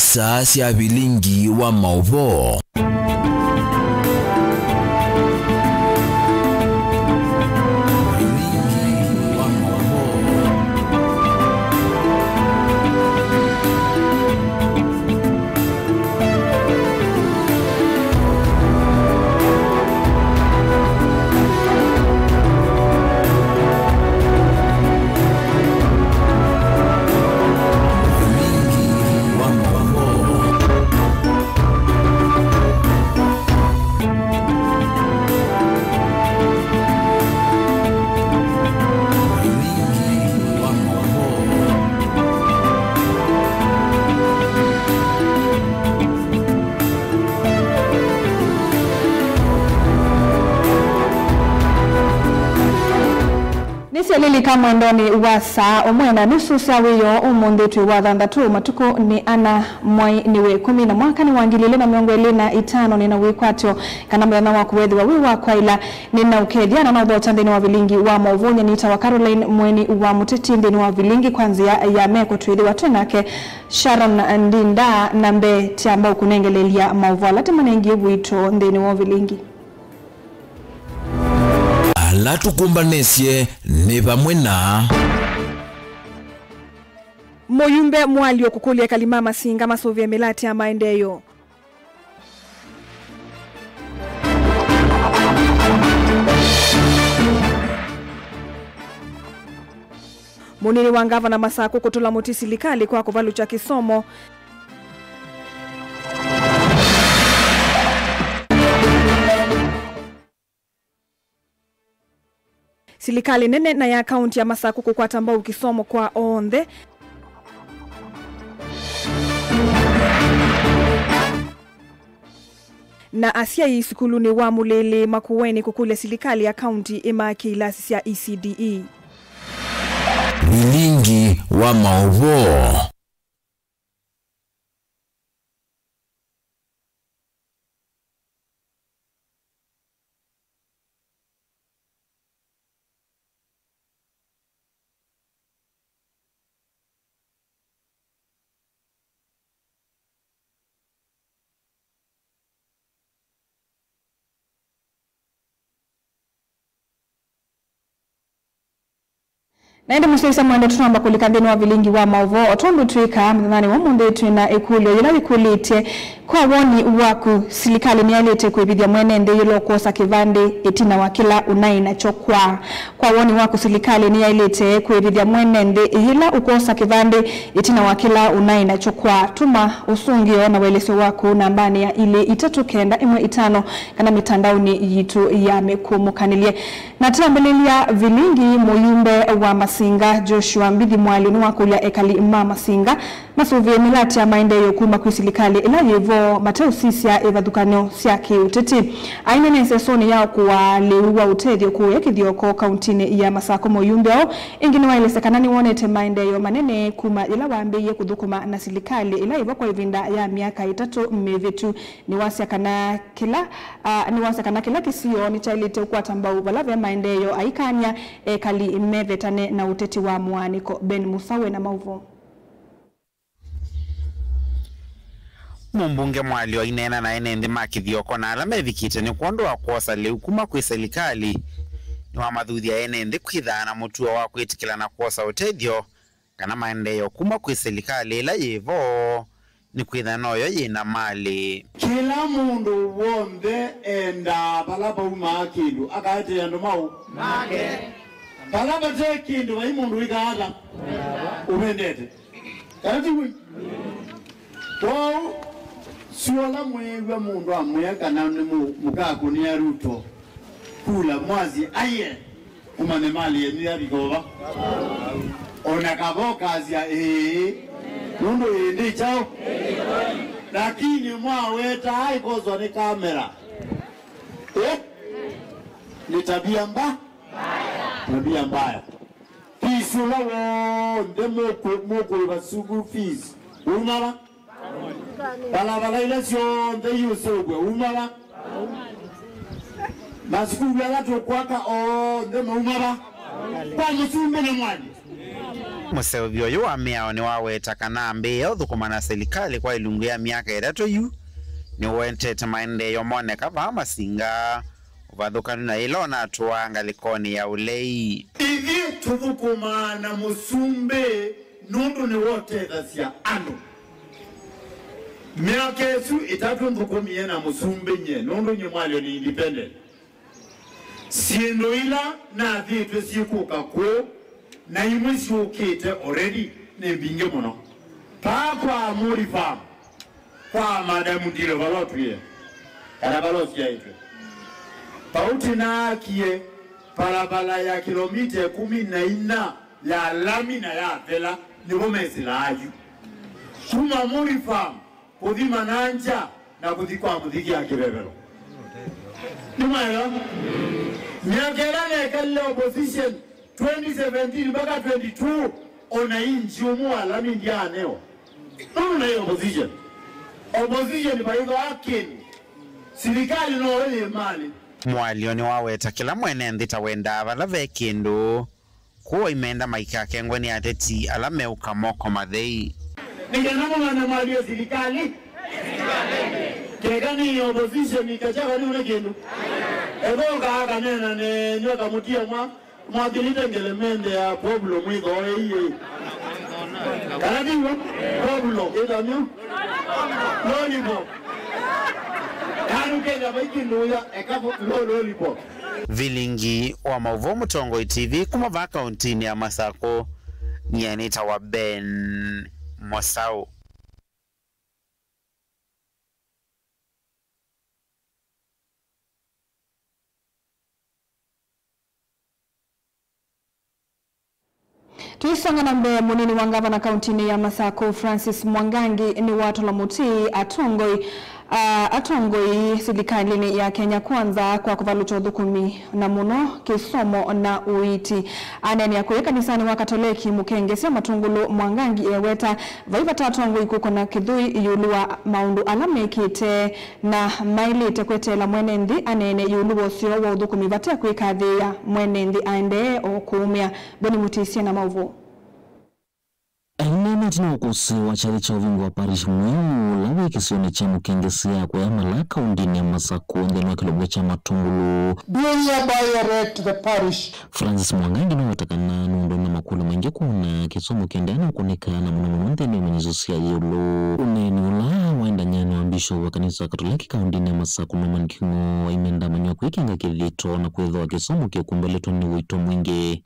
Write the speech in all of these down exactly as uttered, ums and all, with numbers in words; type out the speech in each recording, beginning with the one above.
Saa sya vilingi wa maũvoo. Vilingi wa maũvoo. Nĩsyalilika mwendonĩ wa saa ũmwe na nusu sya wĩoo ũmũnthĩ twĩ wa thanthatũ, matukũ nĩ ana, mwai nĩ wa ĩkũmi na mwaka nĩ wa ngili ilĩ na mĩongo ĩlĩ na itano. Nĩ na wĩkwatyo kana mũthenya waku wethĩwa wĩ wa kwaĩla. Nĩ na ũkethya na no ũthokya nthĩnĩ wa vilingi wa maũvoo. Nyie nĩtawa Caroline Mweni wa Mũteti nthĩnĩ wa vilingi kwa nzĩa ya meko twĩthĩwa twĩ nake Sharon Ndinda, na mbee tiamba ũkũnengelelya maũvoo ala tũmanengie witũ nthĩnĩ wa vilingi. Ala tũkũmbanĩsye nĩ vamwe na. Mũyumbe Mwalyo kũkũlya ekali ma Masinga masũvĩe mĩlatĩ ya maendeeo. Mũnini wa ngavana Masakũ kũtũla mũtĩ silikalĩ kwa kũvalũkya kĩsomo. Silikalĩ nene na ya kaunti ya Masakũ kũkwata mbau kĩsomo kwa onthe. Na asyai sukulunĩ wa Mũlĩlĩ Makueni kũkũlya silikalĩ ya kaunti ĩmaakĩe ilasi sya E C D E. Vilingi wa maũvoo. Na ĩndĩ mũsyaĩĩsya mwendwa, tũnamba kũlika nthĩnĩ wa vilingi wa maũvoo. O tondũ twĩkaa mũthenyanĩ wa ũmũnthĩ, twĩ na ĩkũlyo yĩla yĩkũlĩtye, kwa woni waku, silikalĩ nĩyaĩlĩte kwĩvĩthya mwene nthĩ ĩla ũkwosa kĩvandĩ ĩtina wa kĩla ũnaĩ nakyo kwaa? Kwa woni waku, silikalĩ nĩyaĩlĩte kwĩvĩthya mwene nthĩ ĩla ũkwosa kĩvandĩ ĩtina wa kĩla ũnaĩ nakyo kwaa? Tũma ũsũngĩo na ũelesyo waku nambanĩ ya ilĩ itatũ kenda ĩmwe itano kana mĩtandaonĩ yitũ ya mĩkũmũkanĩlye. Na twambĩlĩlya vilingi, mũyumbe wa Masinga Joshua Mbithi Mwalyo nĩwakũlya ekali ma Masinga masũvĩe mĩlatĩ ya maendeeo kuma kwĩ silikalĩ ĩla yĩ vo mateũsisya ivathũkany'o sya kĩũteti. Aineenea ĩsesenĩ ya ũkũaa lĩu wa ũtethyo kũũya Kĩthioko kauntinĩ ya Masakũ, mũyumbe ũũ ĩngĩ nĩwaelesya kana nĩwonete maendeeo manene kuma yĩla wambĩĩie kũthũkũma na silikalĩ ĩla yĩ vo kwa ĩvinda ya myaka ĩtatũ mĩvĩtu. Nĩwasya kana kĩla, ah, nĩwasya kana kĩla kĩsio nĩkyaĩlĩte ũkwata mbau vala ve maendeeo, aikany'a ekali mevetane na ũteti wa mũaanĩko. Ben Musa wĩ na maũvoo. Mũmbunge Mwalyo aineena na ene nthĩ ma Kĩthioko na ala mevikĩte nĩ kwondũ wa kwosa lĩu kuma kwĩ selikalĩ. Nĩwamathuthya ene nthĩ kwĩthaa na mũtuo wa kwĩtĩkĩlana kwosa ũtethyo kana maendeeo kuma kwĩ selikalĩ ĩla yĩ vo, nĩkwĩtha noyo yĩ na malĩ. Kĩla mũndũ w'onthe endaa vala vaumaa kĩndũ, akaetee andũ mau make. Vala vate kĩndũ, vai mũndũ wĩkaa ata ũvendete. Kana ti w'o? Kwoou, syola mwĩĩw'a mũndũ amwĩa kana nĩ mũ-, mũkakũnĩa Ruto kula, mwasye, aiye, ũmanye malĩ yenyu yavika ũva. O na kava ũkasya, ĩĩ, nũndũ ĩĩ ndĩ kyaũ? Lakini mwawetaa ĩkoswa nĩ kamera. Eh? Nĩ tabia mba-, tabia mbaya. Fees ũla w'onthe mũkũ-, mũkũĩva school fees, uma va? Valava ila syonthe iũseũvw'a, uma va? Masukulu ala tũkwaka onthe mauma va? Kwa mũsumbĩ na mwathi. Mũseũvyo ũyũ wa mĩao nĩwaweta kana ambĩĩa ũthũkũma na silikalĩ kwa ĩlungu ya myaka ĩtatũ yu nĩũetete maendeeo moneka vaa Masinga, ũvathũkanu na ĩla ũnatũaa ngalĩkonĩ ya ũlei. Ithyĩ tũthũkũmaa na mũsumbĩ nũndũ nĩwe ũtethasya andũ. Myaka ĩsu ĩtatũ nthũkũmie na mũsumbĩ nyie, nũndũ nyie mwalyo nĩ independent. Syĩndũ ila nathĩtwe syĩkũka kũũ na imwe syũkĩte already nĩ mbingĩ mũno. Paa kwa Amuri Farm, kwa Madam Ndilo vala ũtwĩe, kana vala ũsyaĩtwe. Pauti naakie valavala ya kilomita ĩkũmi na inya ya lami na yathela, nĩvo mesĩlaa yu. Kuma Amuri Farm kũthi Mananja na kũthi kwa mũthiki ya kĩvevelo. Nĩ mwaĩwa? Myaka ĩla nekalile opposition, twenty seventeen mpaka twenty-two, ona inji ũmwe wa lami ndyaaneo. Nũndũ naĩ opposition. Opposition vaithaa kĩndũ. Silikalĩ no yĩ malĩ. Mwalyo nĩwaweta kĩla mwene nthĩ ta wendaa vala ve kĩndũ. Kwoou aimenda maikakengwe nĩ ateti ala meũka moko mathei. Nĩ kana mũmanye mwalio silikalĩ. Keka nĩ opposition, Gachagua nĩ ũne kĩndũ. Ethoka akanena nenyu akamũtia mwa, mwathilite ngelemende ya Pablo mwĩthoei. Kana nĩw'o? Pablo, ĩthamyo. Lollipop. Kanu Kenya vaikĩndũya eka lo-, lollipop. Vilingi wa maũvoo Mũtongoi T V kuma vaa kauntinĩ ya Masakũ, nyie nĩtawa Ben Mosau. Tũisonga na mbee, mũnini wa ngavana kauntinĩ ya Masakũ, Francis Mwangangi, nĩwatũla mũtĩ atongoi, a, atongoi silikalĩnĩ ya Kenya Kwanza kwa kũvalũkya ũthũkũmi na mũno kĩsomo na ũiiti. Aneenea kũya kanisanĩ wa Katoleki Mũkengesya Matungulu, Mwangangi eweta vai vata atongoi kũkũna kĩthũi ĩũlũ wa maũndũ ala mekĩte na maĩlĩte kweteela mwene nthĩ aneene ĩũlũ wa ũseo wa ũthũkũmi vate kwĩkathĩĩa mwene nthĩ aendee o kũũmĩa. Boni Mũtĩsye na maũvoo. Aineena ĩtina wa ũkũsĩ wa kyathĩ kya ũvingũ wa parish mweũ ũla wĩ kĩsionĩ kya Mũkengesya kũya Malaa kauntinĩ ya Masakũ nthĩnĩ wa kĩlungu kya Matungulu. Do hereby erect the parish. Francis Mwangangi nĩwaweta kana nũndũ na makũlyo maingĩ kwona kĩsomo kĩendeea na ũkũnĩka na mũno mũno nthĩnĩ wa imanyĩsyo sya ĩũlũ. Ũneeni ũla waendany'a na wa Bishop wa kanisa wa Katoleki kauntinĩ ya Masakũ Norman King'o aimenda amanyĩw'a kwĩkĩnga kĩthito na kwĩthĩwa kĩsomo kĩkumbaletwe nĩ ũito mwingĩ.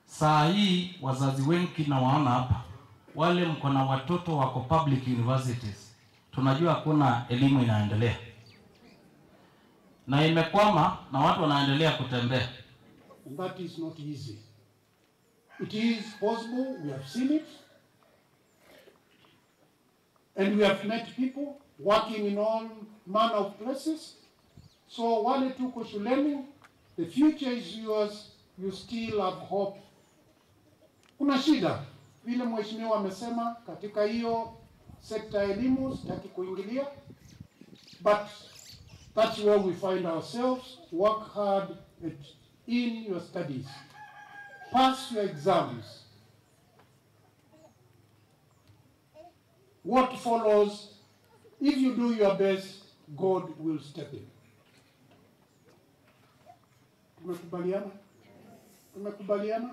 Saa hii wazazi wengi nawaona hapa, wale mko na watoto wako public universities, tunajua hakuna elimu inaendelea. Na imekwama na watu wanaendelea kutembea. And that is not easy. It is possible, we have seen it. And we have met people working in all manner of places. So wale tuko shuleni, the future is yours, you still have hope. Kuna shida, vile mheshimiwa amesema, katika hiyo sekta ya elimu, sitaki kuingilia, but that's where we find ourselves. Work hard at, in your studies. Pass your exams. What follows, if you do your best, God will step in. Tumekubaliana? Tumekubaliana?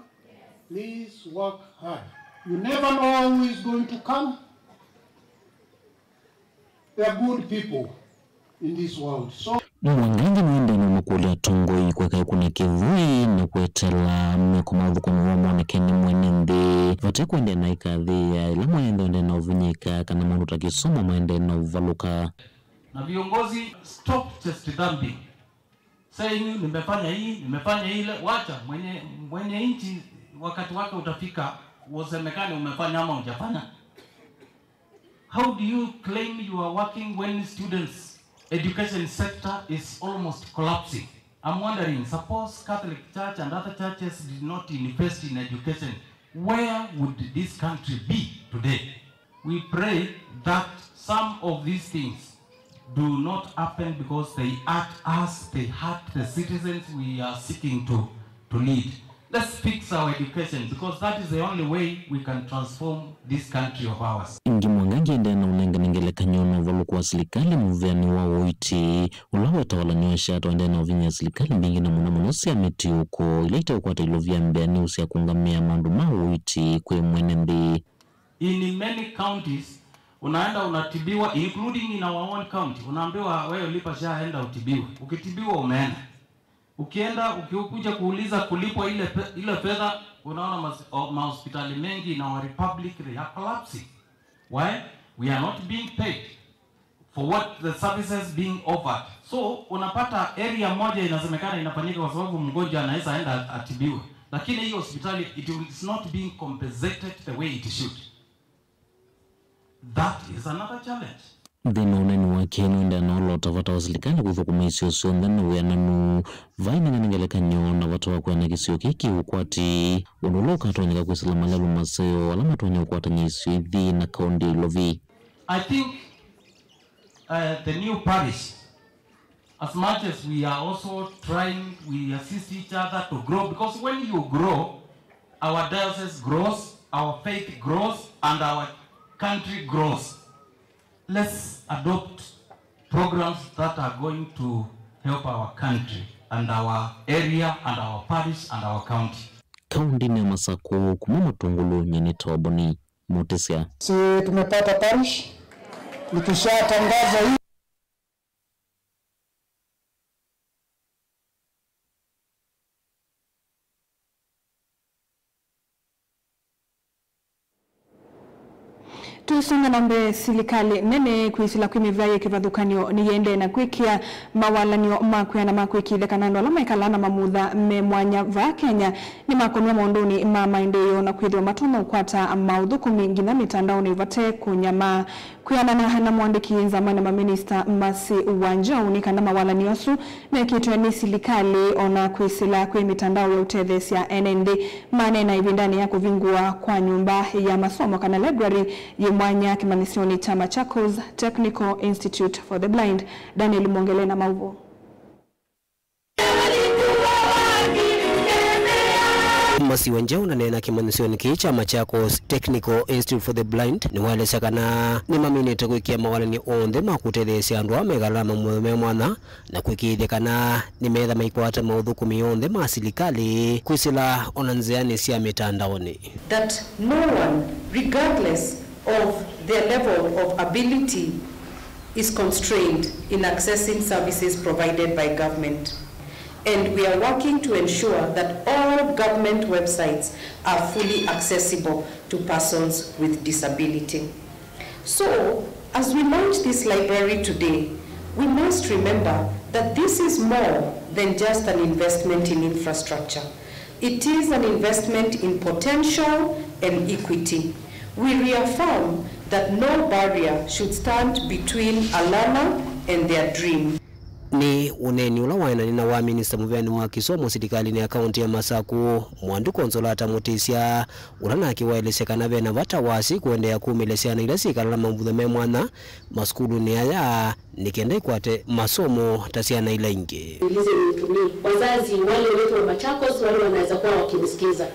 Please work hard. You never know who is going to come. They are good people in this world. So Mwangangi nĩwaendee na makũlya atongoi kũeka ĩkũna kĩthũi na kweteela meko ma ũthũkũmi wa moneke nĩ mwene nthĩ. Vate kũendee na ĩkathĩĩa ĩla mwene nthĩ ũendee na ũvinyĩĩka kana maũndũ ta kĩsomo maendee na ũvalũka. Na viongozi, stop chest thumping. Saying, "Nimefanya hii, nimefanya ile." Wacha, mwenye, mwenye nchi wakati wake utafika, usemekane umefanya ama hujafanya. How do you claim you are working when students' education sector is almost collapsing? I'm wondering, suppose Catholic Church and other churches did not invest in education, where would this country be today? We pray that some of these things do not happen because they hurt us, they hurt the citizens we are seeking to, to lead. Let's fix our education, because that is the only way we can transform this country of ours. Ĩngĩ Mwanga angĩendeea na ũnengane ngelekany'o na ũvalũku wa silikalĩ mũveanĩ wa ũiiti, ũla wetawa la Nyoosha, ta ũendee na ũvinyĩĩa silikalĩ mbingĩ, na mũno mũno sya mĩtiũko ila iteũkwata ilovia mbee nĩ ũsya kũngamĩa maũndũ ma ũiiti kwĩ mwene nthĩ. In many counties, unaenda unatibiwa, including in our own county, unaambiwa, "Wewe lipa SHA, enda utibiwe." Ukitibiwa umeenda. Ukienda, ukikuja kuuliza kulipwa ile pe-, ile fedha, unaona mas-, o-, mahospitali mengi in our republic, they are collapsing. Why? We are not being paid for what the services being offered. So unapata area moja inasemekana inafanyika kwa sababu mgonjwa anaweza enda atibiwe, lakini hiyo hospitali, it is not being compensated the way it should. That is another challenge. Nthĩnĩ wa ũneeni wake, nũendeea na ũlota vata wa silikalĩ kũthũkũma isio syonthe na wĩananu. Vai nengane ngelekany'o na vata wa kwĩana kĩsio kĩĩ kĩ ũkwati, ũndũ ũla ũkatonyeka kwĩsĩla malelũ maseo ala matonya ũkwatany'a isio ithi na kaũndĩ ya Ilovi. I think, uh, the new parish, as much as we are also trying, we assist each other to grow, because when you grow, our diocese grows, our faith grows, and our country grows. Let's adopt programs that are going to help our country and our area and our parish and our county. Kaũndĩnĩ ya Masakũ, kuma Matũngũlũ, nyie nĩtawa Boni Mũtĩsya. Si tumepata parish, nikishatangaza hii. Tũisonga na mbee, silikalĩ nene kwĩsĩla kwĩ mĩvĩa yĩ kĩvathũkany'o nĩyĩendee na kwĩkĩa mawalan'yo ma kwĩana ma kũĩkĩĩthya kana andũ ala mekalaa na mamutha me mwanya vaa Kenya nĩmakonw'a maũndũnĩ ma maendeeo na kwĩthĩwa matonya ũkwata maũthũkũmi nginya mĩtandaonĩ vate kũnyamaa. Kwĩanana na mũandĩki nzama na maminista Mercy Wanjau nĩ kana mawalan'yo asu mekĩtwe nĩ silikalĩ o na kwĩsĩla kwĩ mĩtandao ya ũtetheesya ene nthĩ. Maneena ĩvindanĩ ya kũvingũa kwa nyũmba ya masomo kana library yĩ mwanya kĩmanyĩsyonĩ kya Machakos Technical Institute for the Blind. Daniel Mwongele na maũvoo. Mercy Wanjau ũnaneena kĩmanyĩsyonĩ kĩĩ kya Machakos Technical Institute for the Blind nĩwaelesya kana nĩmaminĩte kwĩkĩa mawalan'yo onthe ma kũtetheesya andũ ala mekalaa na mamutha me mwanya na kũĩkĩĩthya kana nĩmeetha maikwata maũthũkũmi onthe ma silikalĩ kwĩsĩla o na nzĩanĩ sya mĩtandaonĩ. That no one, regardless of their level of ability, is constrained in accessing services provided by government. And we are working to ensure that all government websites are fully accessible to persons with disability. So, as we launch this library today, we must remember that this is more than just an investment in infrastructure. It is an investment in potential and equity. We reaffirm that no barrier should stand between a learner and their dream. Nĩ ũneeni ũla waenanie na wa minista mũveanĩ wa kĩsomo silikalĩnĩ ya kaũntĩ ya Masakũ, Mwandu Consolata Mũtĩsya, ũla nake waelesya kana ve na vata wa asyai kũendeea kũmĩlya syana ila syĩkalaa na mamutha me mwanya masukulunĩ aya nĩ kenda ikwate masomo ta syana ila ingĩ. Niulize mtu ni wazazi wale wetu wa Machakos wale wanaweza kuwa wakinisikiza.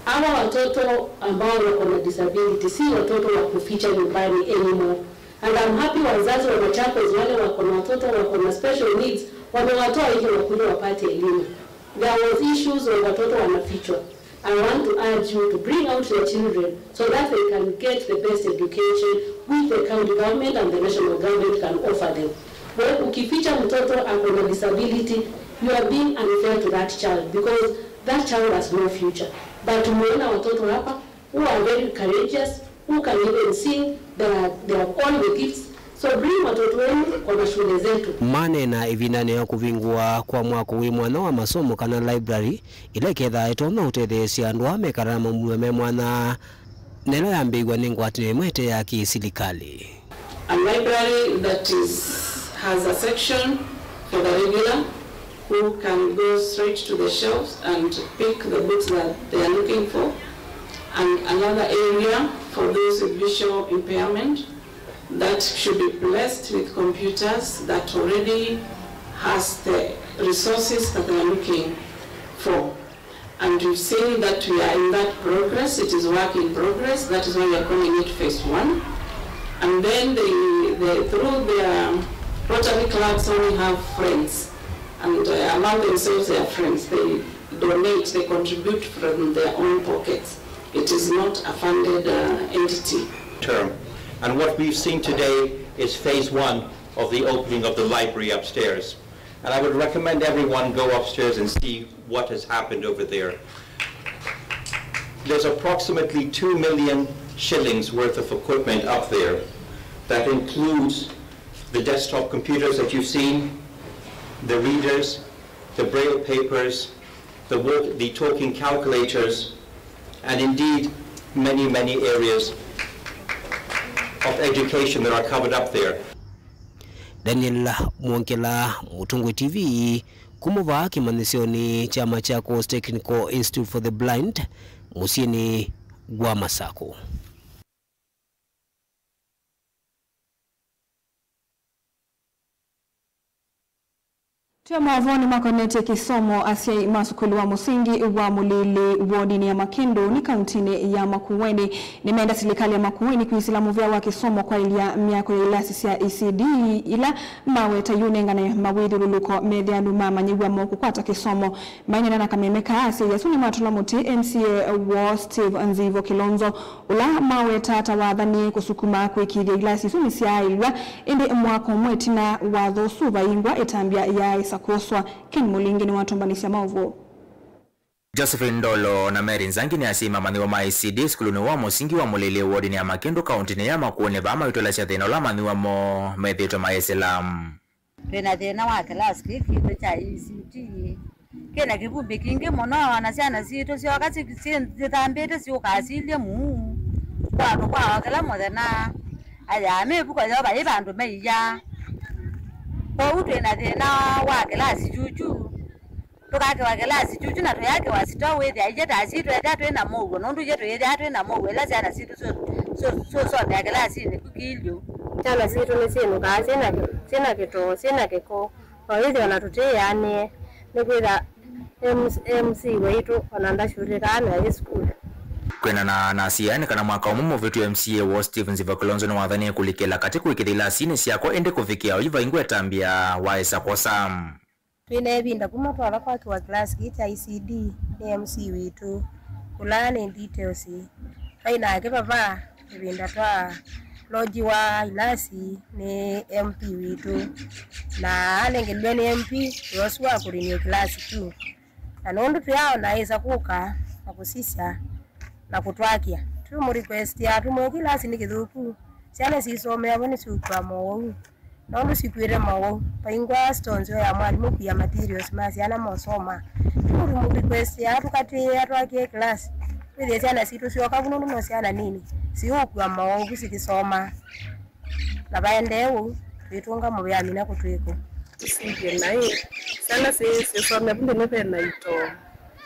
Hawa watoto ambao wako na disability si watoto wa kuficha nyumbani anymore. And I'm happy wazazi wa Machakos wale wako na watoto wako na special needs wamewatoa ili wakuje wapate elimu. There was issues of watoto wanafichwa. I want to urge you to bring out your children so that they can get the best education which the county government and the national government can offer them. Wewe ukificha mtoto ako na disability, you are being unfair to that child because that child has no future. But tumeona watoto hapa who are very courageous, who can even sing, they are, they have all the gifts. So bring watoto wenu kwa mashule zetu. Maneena ĩvindanĩ ya kũvingũa kwa mwako wĩ mwanya wa masomo kana library, ĩla ĩkethaa ĩtonya ũtetheesya andũ aa mekalaa na mamutha me mwanya, na ĩla yambĩĩw'a nĩ ngwatanĩo ĩmwe ĩte ya kĩ-silikalĩ. A library that is, has a section for the regular who can go straight to the shelves and pick the books that they are looking for, and another area for those with visual impairment that should be blessed with computers that already has the resources that they are looking for. And we've seen that we are in that progress. It is work in progress. That is why we are calling it phase one. And then they, they, through their Rotary clubs, only have friends, and uh, among themselves they are friends. They donate, they contribute from their own pockets. It is not a funded uh, entity. Term. And what we've seen today is phase one of the opening of the library upstairs. And I would recommend everyone go upstairs and see what has happened over there. There's approximately two million shillings worth of equipment up there. That includes the desktop computers that you've seen, the readers, the braille papers, the, work, the talking calculators, and indeed many, many areas of education that are covered up there. Daniel Mwongela, Mũtongoi T V, kuma vaa kĩmanyĩsyonĩ kya Machakos Technical Institute for the Blind, mũsyĩnĩ wa Masakũ. Twĩ maũvoonĩ makonetye kĩsomo, asyai ma sukulu wa mũsingi wa Mũlĩlĩ wodinĩ ya Makĩndũ nĩ kauntinĩ ya Makueni nĩmenda silikalĩ ya Makueni kwĩsĩla mũvea wa kĩsomo kwaĩlya myako ya ilasi sya E C D ila maweta yu nengane mawĩthyũlũlũko methĩanu mamanyĩw'a mokũkwata kĩsomo. Maineena na kameme kaa, asyai asu nĩmatũla mũtĩ M C A woo Steve Nzivo Kilonzo, ũla maweta ta wathanie kũsukuma kwĩkĩĩthya ilasi isu nĩsyaaĩlw'a, ĩndĩ mwaka ũmwe ĩtina watho ũsu vaingwa, ĩtambya yaaĩsa kwoswa. Ken Mũlingi nĩwatũmbanĩsya maũvoo. Josephine Ndolo na Mary Nzangi nĩ asyai ma amanyĩw'a ma E C D sukulunĩ wa mũsingi wa Mũlĩlĩ wodinĩ ya Makĩndũ kauntinĩ ya Makueni, vaa maitũlasya thĩna ũla amanyĩw'a moo methĩĩtwe mayĩsĩla. Twĩ na thĩna wa kĩlasi kĩĩ kitũ kya E C D. Kĩ na kĩvumbi kingĩ mũno, na syana sitũ syoka si-, si-, sithambĩte siũkaa silye mũu kwatũ kwao kĩla mũthenya. Aya, mĩvuko yoo vai vandũ maiya. Kwoou twĩ na thĩna wa kĩlasi kyukyu. Tũkakĩwa kĩlasi kyukyu na tũyakĩwa sitoo, wĩthĩa ithyĩ ta asyai twethĩa twĩ na mũuo, nũndũ ithyĩ tũyĩthĩa twĩ na mũuo ĩla syana sitũ syo-, syo-, syũsomea kĩlasinĩ ku kilyo. Syana sitũ nĩsyĩnũkaa syĩ na kĩ-, syĩ na kĩtoo, syĩ na kĩko, o ĩthĩ o na tũtĩĩanĩe, nĩkwĩtha M-, M C waitũ o na ndasyũlĩkaa naĩ sukulu. Kwĩanana na asyai nĩ kana mwaka ũmwe mũvĩtu, M C A woo Steve Nzivo Kilonzo nĩwathanie kũlikĩla katĩ kũĩkĩĩthya ilasinĩ syakwa, ĩndĩ kũvikĩa oyu vaingwa ĩtambya waaĩsa kwosa. Twĩ na ĩvinda kuma twatha kwakĩwa kĩlasi kĩĩ kya E C D nĩ M C witũ, kũlaa nĩ details. Twaĩ nake vava ĩvinda twa lodgiwa ilasi nĩ M P witũ, na anengelilwe nĩ M P wĩa ũsu wa kũrinia kĩlasi kyu. Na nũndũ twĩaona aĩsa kũka na kũsisya na kũtwakĩa, tũimũ requestĩa tũmwĩe kĩlasi nĩ kĩthũku, syana siisomea vo nĩsyũkw'a mowau. Nũndũ sikw'ĩte mowau, vaingwa store nzeo ya mwalimũ kwia materials ma syana mosoma. Tũimũ requestĩa tũkatĩĩa twakĩe kĩlasi, twĩthĩe syana sitũ syoka vu nũndũ no syana nini, siũkw'a mowau vu sikĩsoma. Na vaendee ũu, twĩtũnga mũvea mina kũtwĩko. Tũsindie naĩ, syana syĩ-, syĩsomea vu nthĩnĩ ve na itoo.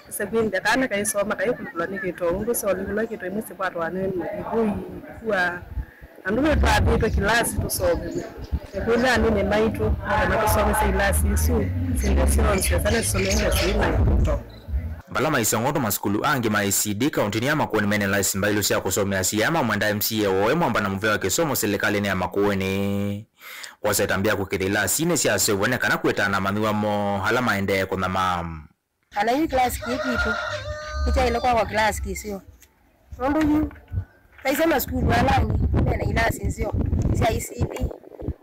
Kĩsekwĩnthya kana kaisoma kaikũlũkĩlwa nĩ kĩtoo, ũndũ syolĩkĩlwa kĩtoo imwe sikwatwa nĩ mũthithũi, kua. Na ndũĩ twathĩtwe kĩlasi tũsoviw'e. Ekwĩlĩ anini maitũ, kana tũsomesye ilasi isu, syĩndũ syonthe, syana sisomea ĩndĩ syĩ na itoo. Vala maisongotwa masukulu angĩ ma E C D kauntinĩ ya Makueni mena ilasi mbaĩlu sya kũsomea, asyai aa mamwenda M C A woo emwamba na mũvea wa kĩsomo silikalĩnĩ ya Makueni. Kwosa ĩtambya ya kũĩkĩĩthya ilasinĩ syaseũvw'a nĩ kana kwĩtana na amanyĩw'a moo ala maendee kũnyamaa. Kana yu kĩlasi kĩĩ kitũ nĩkyaĩle kwakwa kĩlasi kĩseo. Nũndũ yu, twaisye masukulu ala angĩ mena ilasi nzeo sya E C D,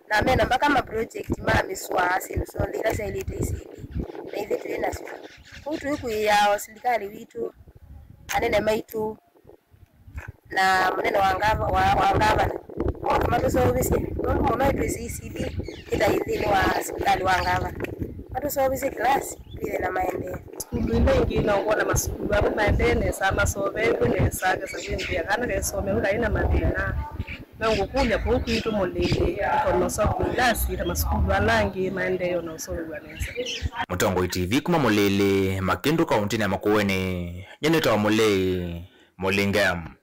na mena mbaka ma project ma mĩswaa, syĩndũ syonthe ila syaĩlĩte E C D, na ithyĩ twĩ nasyo. Kwoou tũikwĩĩa o silikalĩ witũ, anene maitũ, na mũnene wa ngava-, wa, wa ngavana, moke matũseũvĩsye, nũndũ mũno ĩtwĩsĩ E C D ĩtaĩ nthĩnĩ wa silikalĩ wa ngavana. Matũseũvĩsye kĩlasi twĩthĩe na maendeeo. Sukulu ila ingĩ no kwona masukulu amwe maendee nesa, masoveew'e nesa, kesa kwĩnthĩa kana kaisomew'e kaĩ na mathĩna. Meũngũkũlya kũu kwitũ Mũlĩlĩ, ikono sya kũilasi ta masukulu ala angĩ maendee o na ũseũvw'a nesa. Mũtongoi T V kuma Mũlĩlĩ, Makĩndũ, kauntinĩ ya Makueni, nyie nĩtawa Mũlei Mũlinge.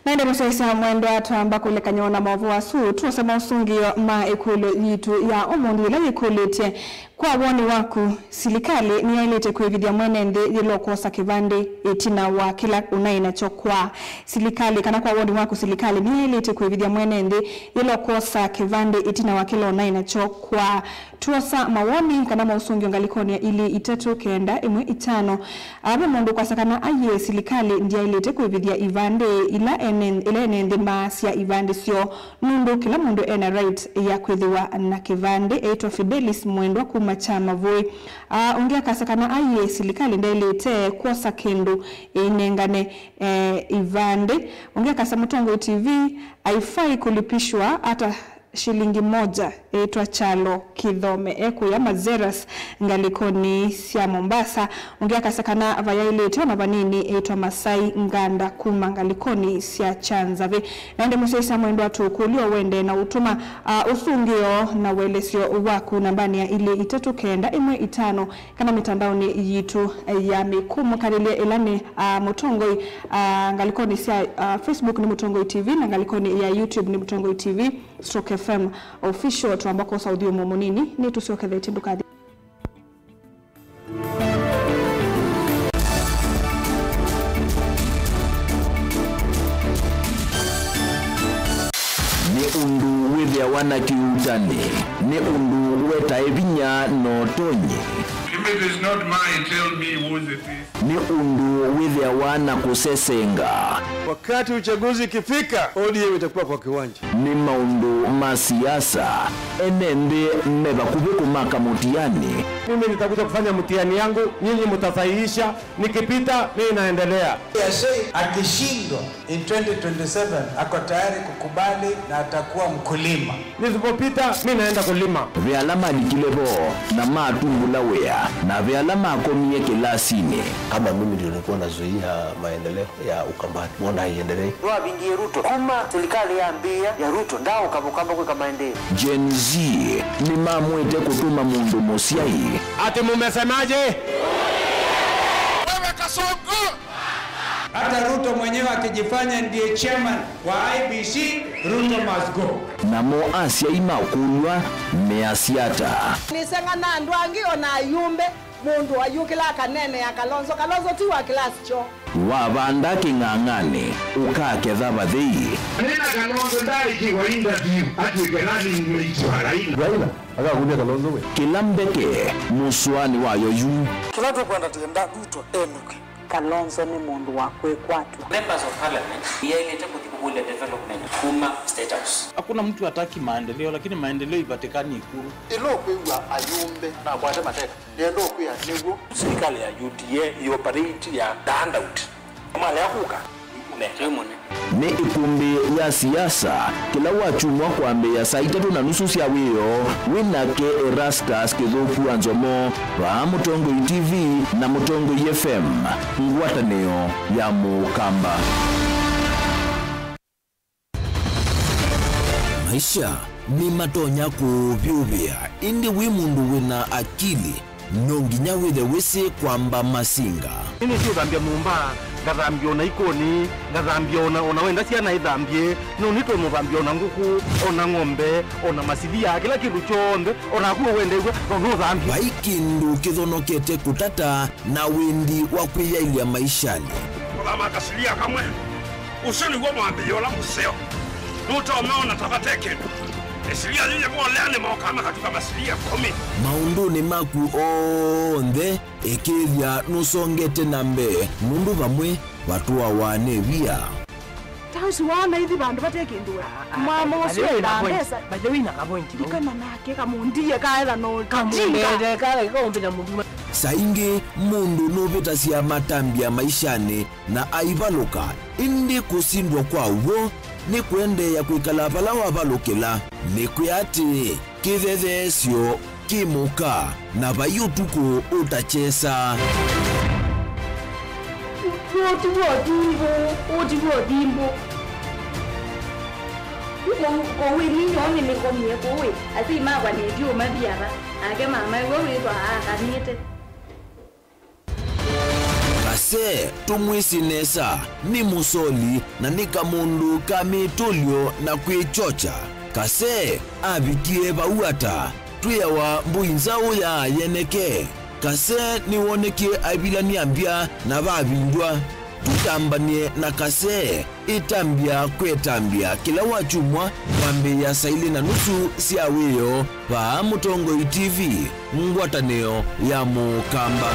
Naende mũsyaĩĩsya mwendwa, twamba kũlekany'a na maũvoo asu, twosa maũsũngĩo ma ĩkũlyo yitũ ya ũmũnthĩ, yĩla yĩkũlĩtye, kwa woni waku, silikalĩ nĩyaĩlĩte kwĩvithya mwene nthĩ yĩla ũkwosa kĩvandĩ ĩtina wa kĩla ũnaĩ nakyo kwaa? Silikalĩ, kana kwa woni waku, silikalĩ nĩyaĩlĩte kwĩvithya mwene nthĩ yĩla ũkwosa kĩvandĩ ĩtina wa kĩla ũnaĩ nakyo kwaa? Twosa mawoni kana maũsũngĩo ngalĩkonĩ ya ilĩ itatũ kenda ĩmwe itano. Aa, ve mũndũ ũkwasya kana aiee, silikalĩ ndyaĩlĩte kwĩvithya ivandĩ ila ene, ila ene nthĩ maasya ivandĩ syoo, nũndũ kĩla mũndũ ena right ya kwĩthĩwa na kĩvandĩ. Eĩtwa Fidelis Mwendwa kuma Kyamavũĩ. Aa, ũngĩ akasya kana aiee, silikalĩ ndyaĩlĩte kwosa kĩndũ ĩinengane, eh, ivandĩ. Ũngĩ akasya, Mũtongoi T V, haifai kulipishwa hata shilingi moja. Eĩtwa Kyalo Kĩthome, ekũya Mazeras, ngalĩkonĩ sya Mombasa. Ũngĩ akasya kana vayaĩlĩte ona vanini. Eĩtwa Masai Nganda kuma ngalĩkonĩ sya Kyanzavĩ. Naende mũsyaĩĩsya mwendwa, tũkũlyo wende na ũtũma, a, ũsũngĩo na ũelesyo waku nambanĩ ya ilĩ itatũ kenda ĩmwe itano, kana mĩtandaonĩ yitũ ya mĩkũmũkanĩlye ĩla nĩ, a, Mũtongoi, a, ngalĩkonĩ sya, a, Facebook nĩ Mũtongoi T V, na ngalĩkonĩ ya YouTube nĩ Mũtongoi T V stroke F M Official. Twamba kwosa ũthyũmũo mũnini, nĩtũsyokethetye, ndũkathi. Nĩ ũndũ wĩthĩawa na kĩuutani, nĩ ũndũ wetae vinya na ũtonyi. If it is not mine, tell me whose it is. Nĩ ũndũ wĩthĩawa na kũsesenga. Wakati uchaguzi ikifika, O D M itakuwa kwa kiwanja. Nĩ maũndũ ma siasa, ene nthĩ me vakuvĩ kũmaka mũtiani. Mimi nitakuja kufanya mtihani yangu, nyinyi mtasahihisha, nikipita, mimi naendelea. Yasei akishindwa in twenty twenty-seven, ako tayari kukubali na atakuwa mkulima. Nisipopita, mimi naenda kulima. Ve ala malikile vo na matungula wĩa, na ve ala makomie kĩlasinĩ. Kama mimi ndio nilikuwa nazuia maendeleo ya Ukambani, mbona haiendelei? Nĩwavingie Ruto. Kuma serikali yambĩĩa ya Ruto, ndaaũka Ũkamba kwĩka maendeeo. Gen Z nĩmamwĩte kũtũma mũndũ mũsyai. Ati mumesemaje? Wewe Kasongo! Hata Ruto mwenyewe akijifanya ndiye chairman wa I E B C, Ruto must go. Namo asyai makũlw'a measya ata? Nĩseng'ana andũ angĩ, o na ayumbe. Mũndũ ayũkĩla akaneenea Kalonzo. Kalonzo ti wa class kyoo. Wavanda kĩng'ang'anĩ, ũkaketha vathei. Nĩna Kalonzo ndaaĩkĩwa interview atw'ĩke running mate wa Raila. Raila akakũlya Kalonzo we. Kĩla mbeke mũsũanĩ wayo yu. Kĩla tũkwenda, twĩenda Ruto enũke. Kalonzo nĩ mũndũ wa kwĩkwatw'a. Members of Parliament yaĩlĩte kũthi kũkũlya development kuma State House. Hakuna mtu hataki maendeleo, lakini maendeleo ipatikani Ikulu. Ĩla ũkwĩw'a ayumbe nakwate mateka, nĩenda ũkwĩa nĩw'o. Serikali ya U D A ĩoperate ya the handout. Malea kũka, mekĩe mũne. Nĩ ĩkũmbĩ ya siasa kĩla wakyumwa kwambĩĩa saa itatũ na nusu sya wĩoo, wĩ nake Erastus Kĩthũku wa Nzomo, vaa Mũtongoi T V na Mũtongoi F M, ngwatanĩo ya Mũkamba. Maisha nĩmatonya kũũvyũvĩa, ĩndĩ wĩ mũndũ wĩna akili, no nginya wĩthe wĩsĩ kwamba masinga. Nĩnĩsĩ ũthambya nyũmba, ngathambya ona ikoni, ngathambya ona, ona wenda syana ithambye, no nĩtwe mũthambya ona ngũkũ, ona ng'ombe, ona masilia, kĩla kĩndũ kyonthe, onaku ũwendeew'a, no nũthambye. Vai kĩndũ kĩthonokete kũtata na wendi wa kwĩyaĩlya maishanĩ. Kũthama kasilia kamwe. Ũsu nĩw'o mwambĩĩo ũla mũseo. Nũtomeona ta vate kĩndũ. Ĩsilia yĩyĩ volea nĩmokaa makatuka masilia ĩkũmi. Maũndũnĩ maku onthe, ĩkĩĩthya nũsongete na mbee, nũndũ vamwe vatũawa nĩ via. Ta ũsu waona ithi vandũ vate kĩndũ we. Mama ũsu enda mbesa. By the way, na ka point. Ndikana nake kamũndie kaetha no kamũndie kala kaũmbĩna mũndũ. Saa ingĩ mũndũ nũvĩtasya matambya maishanĩ na aivalũka, ĩndĩ kũsindwa kwa w'o nĩ kũendeea kwĩkala vala wavalũkĩla. Nĩkwĩa atĩĩ, kĩthetheesyo kĩ mũka, na vai ũtukũ ũtakyesa. Ũti w'o thimbũ, ũti w'o thimbũ. Kũu, kũu ĩ ninyoo nĩnĩkomie kũu ĩ, asyai makwa nĩtyu ũmaviava, nake mamaew'a wĩtwa aakanĩte. Kasi Kase tũmwĩsĩ nesa, nĩ mũsoli na nĩ kamũndũ ka mĩtũlyo na kwĩkyokya. Kase avikie vau ata? Twĩawa mbũi nzaũ ya yeneke. Kase nĩwonekie aivilany'a mbya na vavindwa. Tũtambany'e na Kase, ĩtambya kwa ĩtambya kĩla wakyumwa kwambĩĩa saa ilĩ na nusu sya wĩoo vaa Mũtongoi T V, ngwatanĩo ya Mũkamba.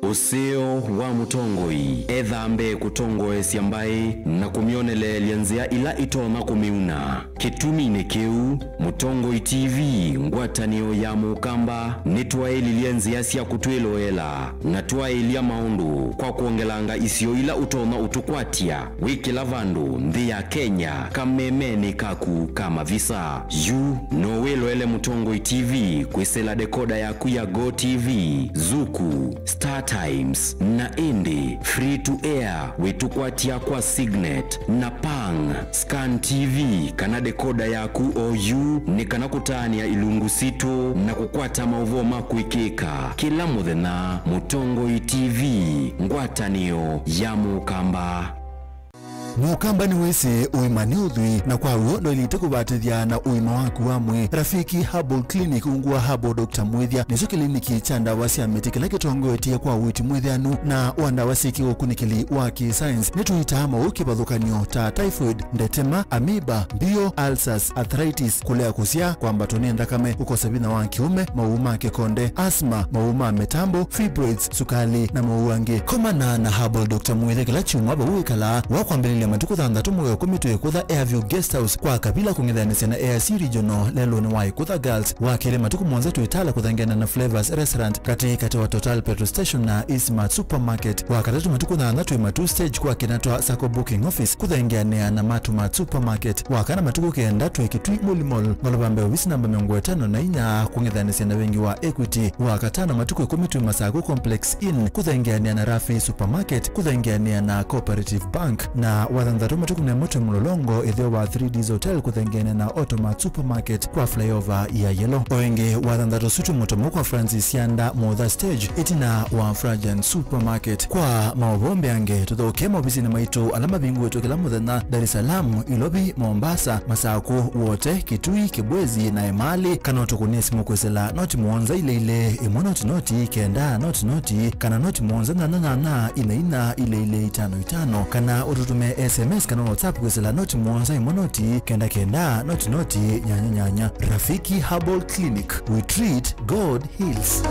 Ũseo wa mũtongoi ethaa mbee kũtongoesya mbaĩ na kũmyoneleelya nzĩa ila itonya kũmĩuna. Kĩtuminĩ kĩu, Mũtongoi T V, ngwatanĩo ya Mũkamba, nĩtwaĩlilye nzĩa sya kũtwĩloela na twaĩlya maũndũ kwa kwongelanga isio ila ũtonya ũtũkwatya wĩ kĩla vandũ nthĩ ya Kenya kamemenĩ kaku ka mavisa. Yu no wĩloele Mũtongoi T V kwĩsĩla dekoda yaku ya Go T V, Zuku, Star Times, na ĩndĩ free to air wĩtũkwatya kwa Signet na Pang, Scan T V, kana dekoda yaku oyu, nĩ kana kũtaanĩa ilungu sitũ na kũkwata maũvoo ma kwĩkĩka kĩla mũthenya. Mũtongoi T V, ngwatanĩo ya Mũkamba. Mũkamba nĩwĩsĩ ũima nĩ ũthwii, na kwa w'o ndwaĩlĩte kũvatĩthya na ũima waku wa mwĩĩ. Rafiki Herbal Clinic, ungu wa Herbal Doctor Mwĩthya, nĩkyo kĩliniki kya ndawa sya mĩtĩ kĩla kĩtongoetye kwa ũiiti mwĩthĩanu na wa ndawa syĩ kĩũkunĩkĩli wa kĩ-science. Nĩtũitaa maũũ kĩvathũkany'o ta typhoid, ndetema, amoeba, mbio, ulcers, arthritis, kũlea kũsyaa, kwambatwa nĩ nthakame, kũkosa vinya wa kĩũme, maũũ ma kĩkonde, asthma, maũũ ma mĩtambo, fibroids, sukali, na maũũ angĩ. Komana na Herbal Doctor Mwĩthya kĩla kyumwa vau wĩkalaa, wa kwambĩlĩlya matukũ thanthatũ mwei wa ĩkũmi twĩ Ĩkũtha Airview Guest House kwa Kavila kũng'ethanĩsya na A R C Regional lelũnĩ wa Ĩkũtha Girls, wa kelĩ matukũ mũonza twĩ Tala kũthengeana na Flavors Restaurant katĩ katĩ wa Total Petrol Station na Eastmart Supermarket, wa katatũ matukũ nyanya twĩ Matuu Stage kwa kĩna twa Sacco Booking Office kũthengeanĩa na Matumat Supermarket, wa kana matukũ kenda twĩ Kitui Muli Mall, ngolova mbee ovisi namba mĩongo ĩtano na inya kũng'ethanĩsya na vengi wa Equity, wa katano matukũ ĩkũmi twĩ Masaku Complex Inn kũthengeanĩa na Rafi Supermarket kũthengeanĩa na Cooperative Bank, na wa thanthatũ matukũ na ĩmwe twĩ Mlolongo ĩtheo wa Three Ds Hotel kũthengeanĩa na Automat Supermarket kwa flyover ya Yellow. O ĩngĩ, wa thanthatũ ũsu twĩ Mũtomo kwa Francis Sianda Motha Stage ĩtina wa Frajan Supermarket. Kwa maũvoo mbeange, tũthokee maovisinĩ maitũ ala mavingũĩtwe kĩla mũthenya, Dar es Salaam, Ilovi, Mombasa, Masaku, Wote, Kitui, Kibwezi, na Emali, kana ũtũkũnĩe simũ kwĩsĩla noti mũonza ilĩ ilĩ, ĩmwe noti noti, kenda noti noti, kana noti mũonza nyanya nyanya, ina ina, ilĩ ilĩ, itano itano, kana ũtũtũmĩe S M S kana WhatsApp kwĩsĩla noti mũonza ĩmwe noti, kenda kenda, noti noti, nyanya nyanya. Rafiki Herbal Clinic, we treat, God heals.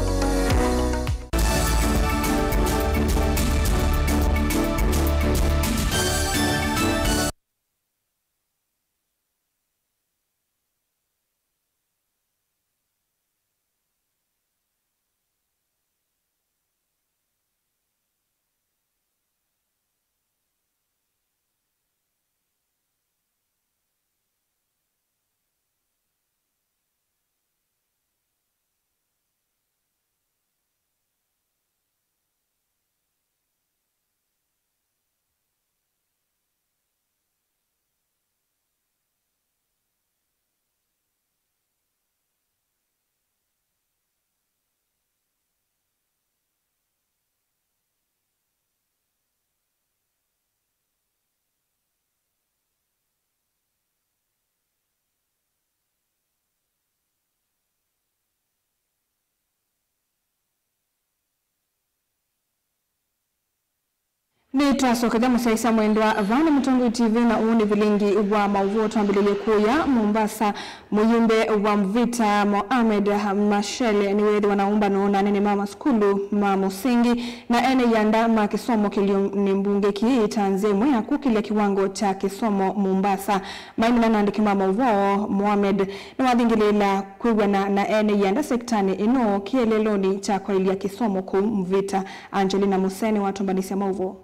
Nĩtwasokethya mũsyaĩĩsya mwendwa vaa nĩ Mũtongoi T V, na ũũ nĩ vilingi wa maũvoo. Twambĩlĩlye kũya Mombasa. Mũyumbe wa Mvita Mohamed Machel nĩweethĩwa na ũmbano na anene ma masukulu ma mũsingi na ene ianda ma kĩsomo kĩlĩonĩ mbunge kĩĩ ta nzĩa ĩmwe ya kũkĩlya kĩwango kya kĩsomo Mombasa. Maimina na andĩki ma maũvoo, Mohamed nĩwathingĩlĩĩla kwĩw'ana na ene ianda sektanĩ ĩno kĩeleelonĩ kya kwaĩlya kĩsomo kũu Mvita. Angelina Musee nĩwatũmbanĩsya maũvoo.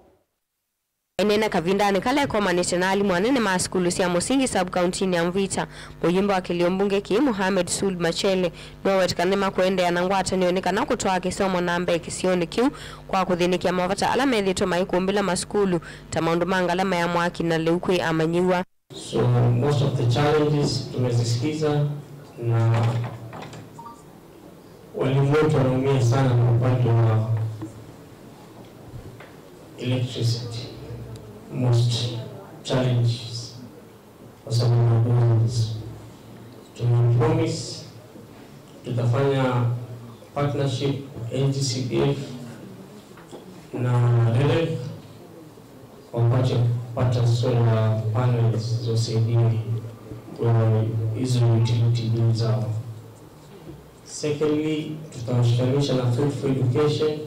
Aineena kavindanĩ kala ekomanĩte na alimũ anene ma sukulu sya mũsingi sub-kauntinĩ ya Mvita, mũyumbe wa kĩlĩo mbunge kĩĩ, Mohamed Suud Machel, nĩwaweta kana nĩmakũendeea na ngwatanĩo nĩ kana kũtwaa kĩsomo na mbee kĩsionĩ kĩu kwa kũthĩnĩkĩa mavata ala methĩĩtwe maikũmbĩla masukulu, ta maũndũ ma ngalama ya mwaki na lĩu kwĩ amanyĩw'a. So, most of the challenges tumezisikiza na Walimu wetu wanaumia sana na upande wa electricity, most challenges kwa sababu ya bills. Tumepromise tutafanya partnership N G C D F na REREB wapate kupata solar panels za usaidia kwa hizo utility bill zao. Secondly, tutawashikanisha na Food for Education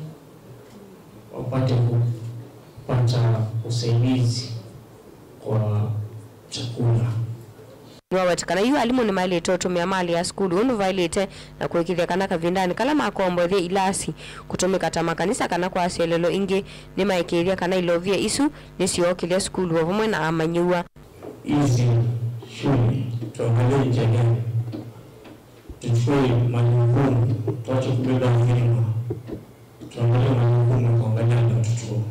wapate kupata usaidizi kwa chakula. Nĩwaweta kana yu alimũ nĩmaĩlĩte ũtũmĩa malĩ ya sukulu ũndũ vaĩlĩte na kũĩkĩĩthya kana kavindanĩ kala makomboethya ilasi kũtũmĩka ta makanisa kana kwa asyolelo ingĩ, nĩmaĩkĩĩthya kana ilovia isu nĩsyookĩlya sukulu o vamwe na amanyĩw'a. Hizi shule tuangalie njia gani tuchukue majukumu, tuache kubeba dhima, tuangalie majukumu ya kuangalia watoto.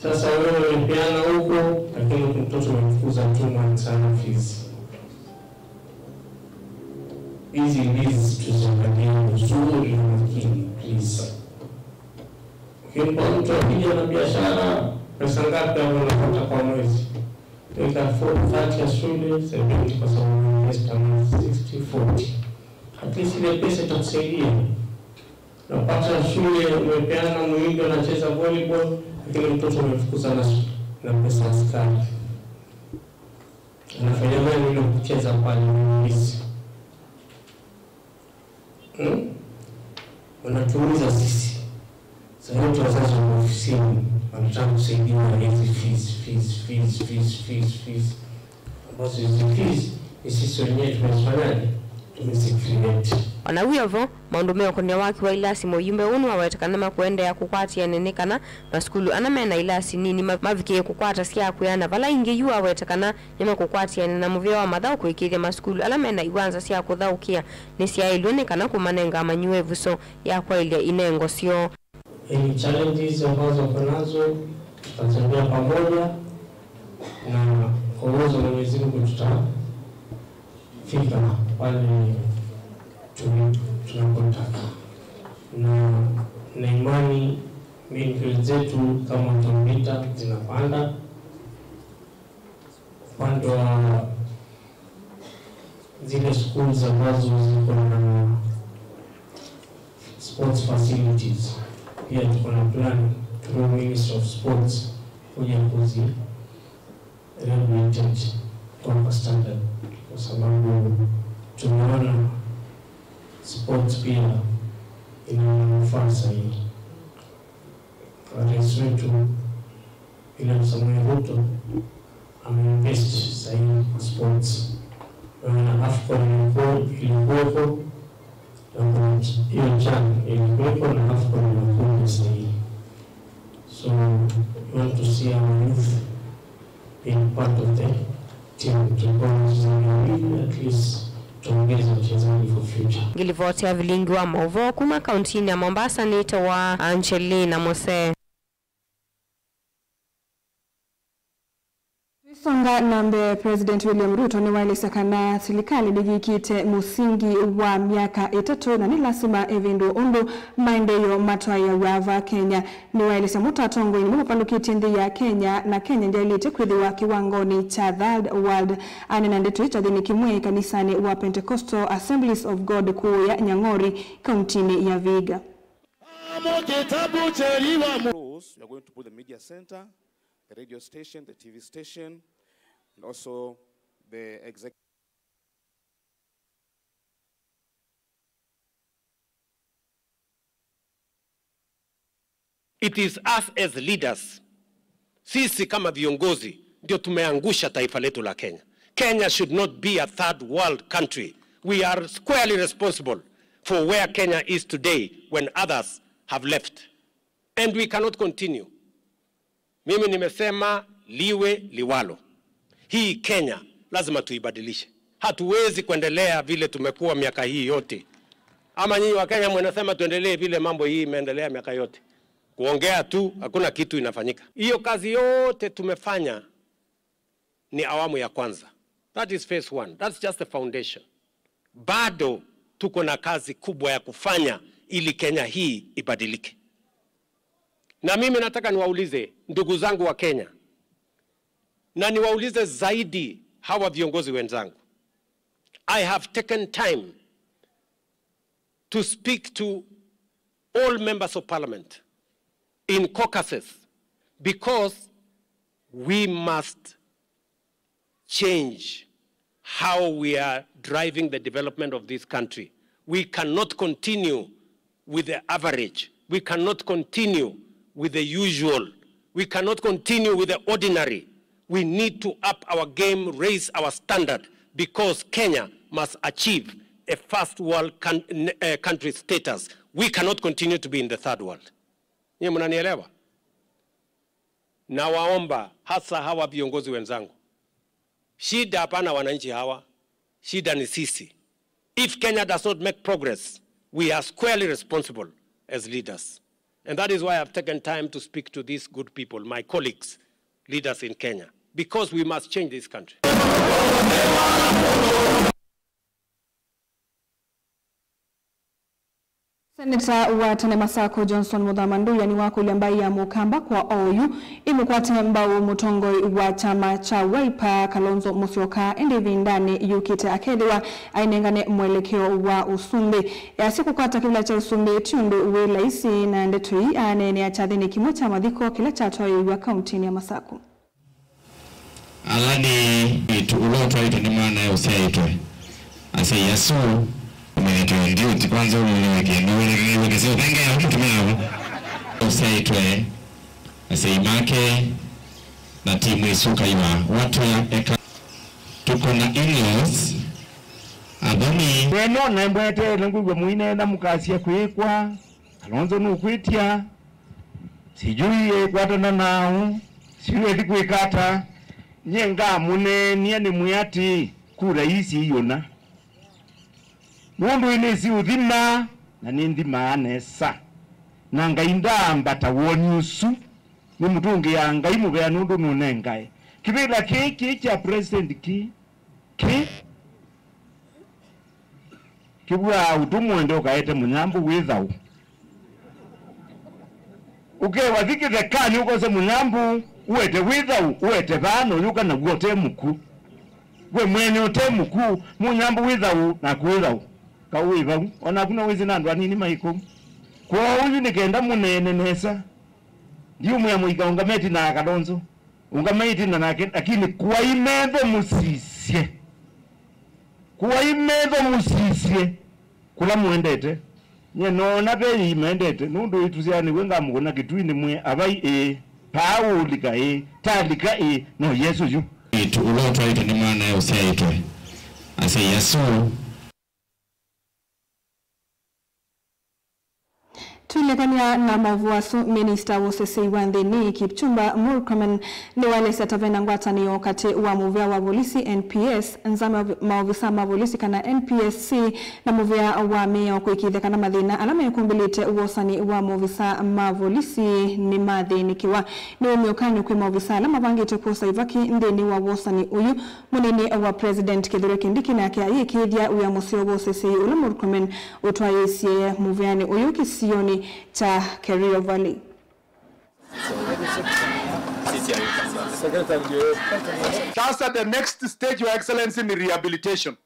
Sasa wewe umepeana huko, lakini mtoto umemfukuza two months ana fees. Hizi fees tuziangalie uzuri na makini, please. Ukimpa mtu akija na biashara, pesa ngapi hapo unapata kwa mwezi? Weka forty, thirty ya shule, seventy kwa sababu ni invest a month, sixty, forty. At least ile pesa itakusaidia. Napata shule umepeana muindo anacheza volleyball, lakini mtoto umefukuza na, na pesa ya askari. Anafanya gani ile kucheza pale mwizi? Hmm? Wanatuumiza sisi. Sasa wote wazazi wa ofisini wanataka kusaidiwa na hizi fees, fees, fees, fees, fees, fees. Ambazo hizi fees ni sisi wenyewe tumezifanyaje? Tumezicreate. Ona wĩ o vo, maũndũ meũkonĩa waki wa ilasi, mũyumbe ũũ nĩwaweta kana makũendeea kũkwatĩanĩa nĩ kana masukulu ana mena ilasi nini ma-, mavikĩe kũkwata sya kwĩana vala ingĩ. Yu aweta kana nĩmakũkwatĩanĩa na mũvĩa wa mathaũ kũĩkĩĩthya masukulu ala mena iwanza sya kũthaũkĩa nĩsyaĩlw'e nĩ kana kũmanenga amanyĩw'a ĩvuso ya kwaĩlya inengo syoo. Any challenges ambazo wako nazo, tutatembea pamoja na kwa uwezo wa Mwenyezi Mungu tutafika pale tuli-, tunapotaka. Na, na imani mean grade zetu kama auditor zinapanda. Upande wa zile schools ambazo ziko na sports facilities, pia tuko na plan through Ministry of Sports kuja kuzi rehabilitate kwa standard, kwa sababu tumeona sports pia ina manufaa zaidi. Rais wetu William Samoei Ruto ameinvest sahihi kwa sports. Unaona AFCON ilikuwa, ilikuwepo, na kuna hiyo CHAN ilikuwepo na AFCON inakuja sahihi. So we want to see our youth being part of the team to go to the league, at least tuongeze wachezaji for future. Ngilivoti ya vilingi wa mauvoo kuma kauntinĩ ya Mombasa nĩtawa Angelina Mose. Tũisonga na mbee, President William Ruto nĩwaelesya kana silikalĩ nĩyĩkĩte mũsingi wa myaka ĩtatũ na nĩ lasima ĩvĩndũe ũndũ maendeeo matwaĩawa vaa Kenya. Nĩwaelesya mũto atongoi nĩmo mavalũkĩtye nthĩ ya Kenya, na Kenya ndyaĩlĩte kwĩthĩwa kĩwangonĩ kya third world. Aneena ndeto ĩ kyathĩnĩ kĩmwe kanisanĩ wa Pentecostal Assemblies of God kũũya Nyang'ori, kauntinĩ ya Vihiga. Close, we are going to put the media center, the radio station, the T V station, and also the executive. It is us as leaders, sisi kama viongozi ndio tumeangusha taifa letu la Kenya. Kenya should not be a third world country. We are squarely responsible for where Kenya is today when others have left. And we cannot continue. Mimi nimesema liwe liwalo. Hii Kenya lazima tuibadilishe. Hatuwezi kuendelea vile tumekuwa miaka hii yote. Ama nyinyi wa Kenya mnasema tuendelee vile mambo hii imeendelea miaka yote? Kuongea tu, hakuna kitu inafanyika. Hiyo kazi yote tumefanya ni awamu ya kwanza. That is phase one. That's just the foundation. Bado Tuko na kazi kubwa ya kufanya ili Kenya hii ibadilike. Na mimi nataka niwaulize ndugu zangu wa Kenya, na niwaulize zaidi hawa viongozi wenzangu. I have taken time to speak to all members of parliament in caucuses because we must change how we are driving the development of this country. We cannot continue with the average. We cannot continue with the usual. We cannot continue with the ordinary. We need to up our game, raise our standard, because Kenya must achieve a first world coun- uh, country status. We cannot continue to be in the third world. Nyie mnanielewa? Nawaomba hasa hawa viongozi wenzangu, shida hapana wananchi hawa, shida ni sisi. If Kenya does not make progress, we are squarely responsible as leaders. And that is why I've taken time to speak to these good people, my colleagues, leaders in Kenya, because we must change this country. Seneta wa tene Masako Johnson Muthama Nduya nĩwakũlya mbaĩ ya Mũkamba kwa oyu ĩmũkwate mbau mũtongoi wa kyama kya Wiper Kalonzo Musyoka, ĩndĩ ĩvindanĩ yũkĩte akethĩwa ainengane mwelekeo wa ũsumbĩ. Easya kũkwata kĩvĩla kya ũsumbĩ ti ũndũ wĩ laisi, na ndeto ii aneenea kyathĩnĩ kĩmwe kya mathiko kĩla kyatwaĩĩw'a kauntinĩ ya Masako. Ala nĩ ĩtu ũla ũtwaĩtwe nĩ mwana ũsyaĩtwe. Asyai asu ũmenyete ndiũti kwanza ũmũnĩwe kĩndũ wĩlĩkĩsĩ ũthengea mũtumĩa vo ũsyaĩtwe. Asyai make na timu ĩsu kaiwa watwĩa eka. Tuko na in-laws, athomi. Wenona mbweteele ngwĩw'a mũineena mũkasya kwĩkwa. Kalonzo nũkwĩtya, sijui ĩkwatana nau, sijui ĩthi kwĩka ata. Nyie ngamũneenia nĩmwĩa atĩĩ, kura ii siyũna. Nũndũ ĩnĩsĩ ũthima, na nĩnthimaa nesa. Na Ngai ndaambata woni ũsu, nĩmũtũngĩaa Ngai mũvea nũndũ nũnengae. Kĩvĩla kĩĩ kĩĩ kya president kĩĩ, kĩ kĩvw'aa ũtũmwende ũkaete mũnyambũ wĩ thau. Ũkewa thi kĩthekanĩ ũkose mũnyambũ, ũete wĩ thau, ũete vaa na ũyũka naw'o ũte mũkw'ũ. We mwene ũte mũkw'ũ, mũnyambũ wĩ thau, naku wĩ thau. Kaũ wĩ vau, o naku no wĩsĩ na andũ anini maĩ kũu. Kwoou yu nĩ kenda mũneene nesa. Ndiũmwĩa mũikaũngame ĩtina ya Kalonzo. Ũngama ĩtina nake, lakini kuai metho mũsisye. Kuai metho mũsisye kũla mũendete. Nyie noona ve ĩĩ maendete, nũndũ ĩtusyaa nĩw'o ngamũkũna kĩtui nĩmwĩe, avai ĩĩ, paa ũũlika ĩĩ, talika ĩĩ, no Yesũ yu. Ĩtu ũla ũtwaĩtwe nĩ mwana ũsyaĩtwe. Asyai asu. Twilekany'a na maũvoo asu, minista wa ũsesei wa nthĩnĩ Kipchumba Murkomen nĩwaelesya ta vena ngwatanĩo katĩ wa mũvĩa wa volisi N P S, nzama ya maovisa ma volisi kana N P S C, na mũvĩa wa mĩao kũĩkĩĩthya kana mathĩna ala mekũmbĩlĩte wosani wa maovisa ma volisi nĩmathĩnĩkĩwa. Nĩ ũmĩũkany'o kwĩ maovisa ala mavangĩte kwosa ivaki nthĩnĩ wa wosani ũyu. Mũnini wa President Kithure Kindiki nake ayĩkĩĩthya wĩa mũseo wa ũsesei ũla Murkomen ũtwaĩĩsye mũvĩanĩ ũyũ kĩsionĩ kya Kerio Valley. Sasa the next stage, Your Excellency, ni rehabilitation.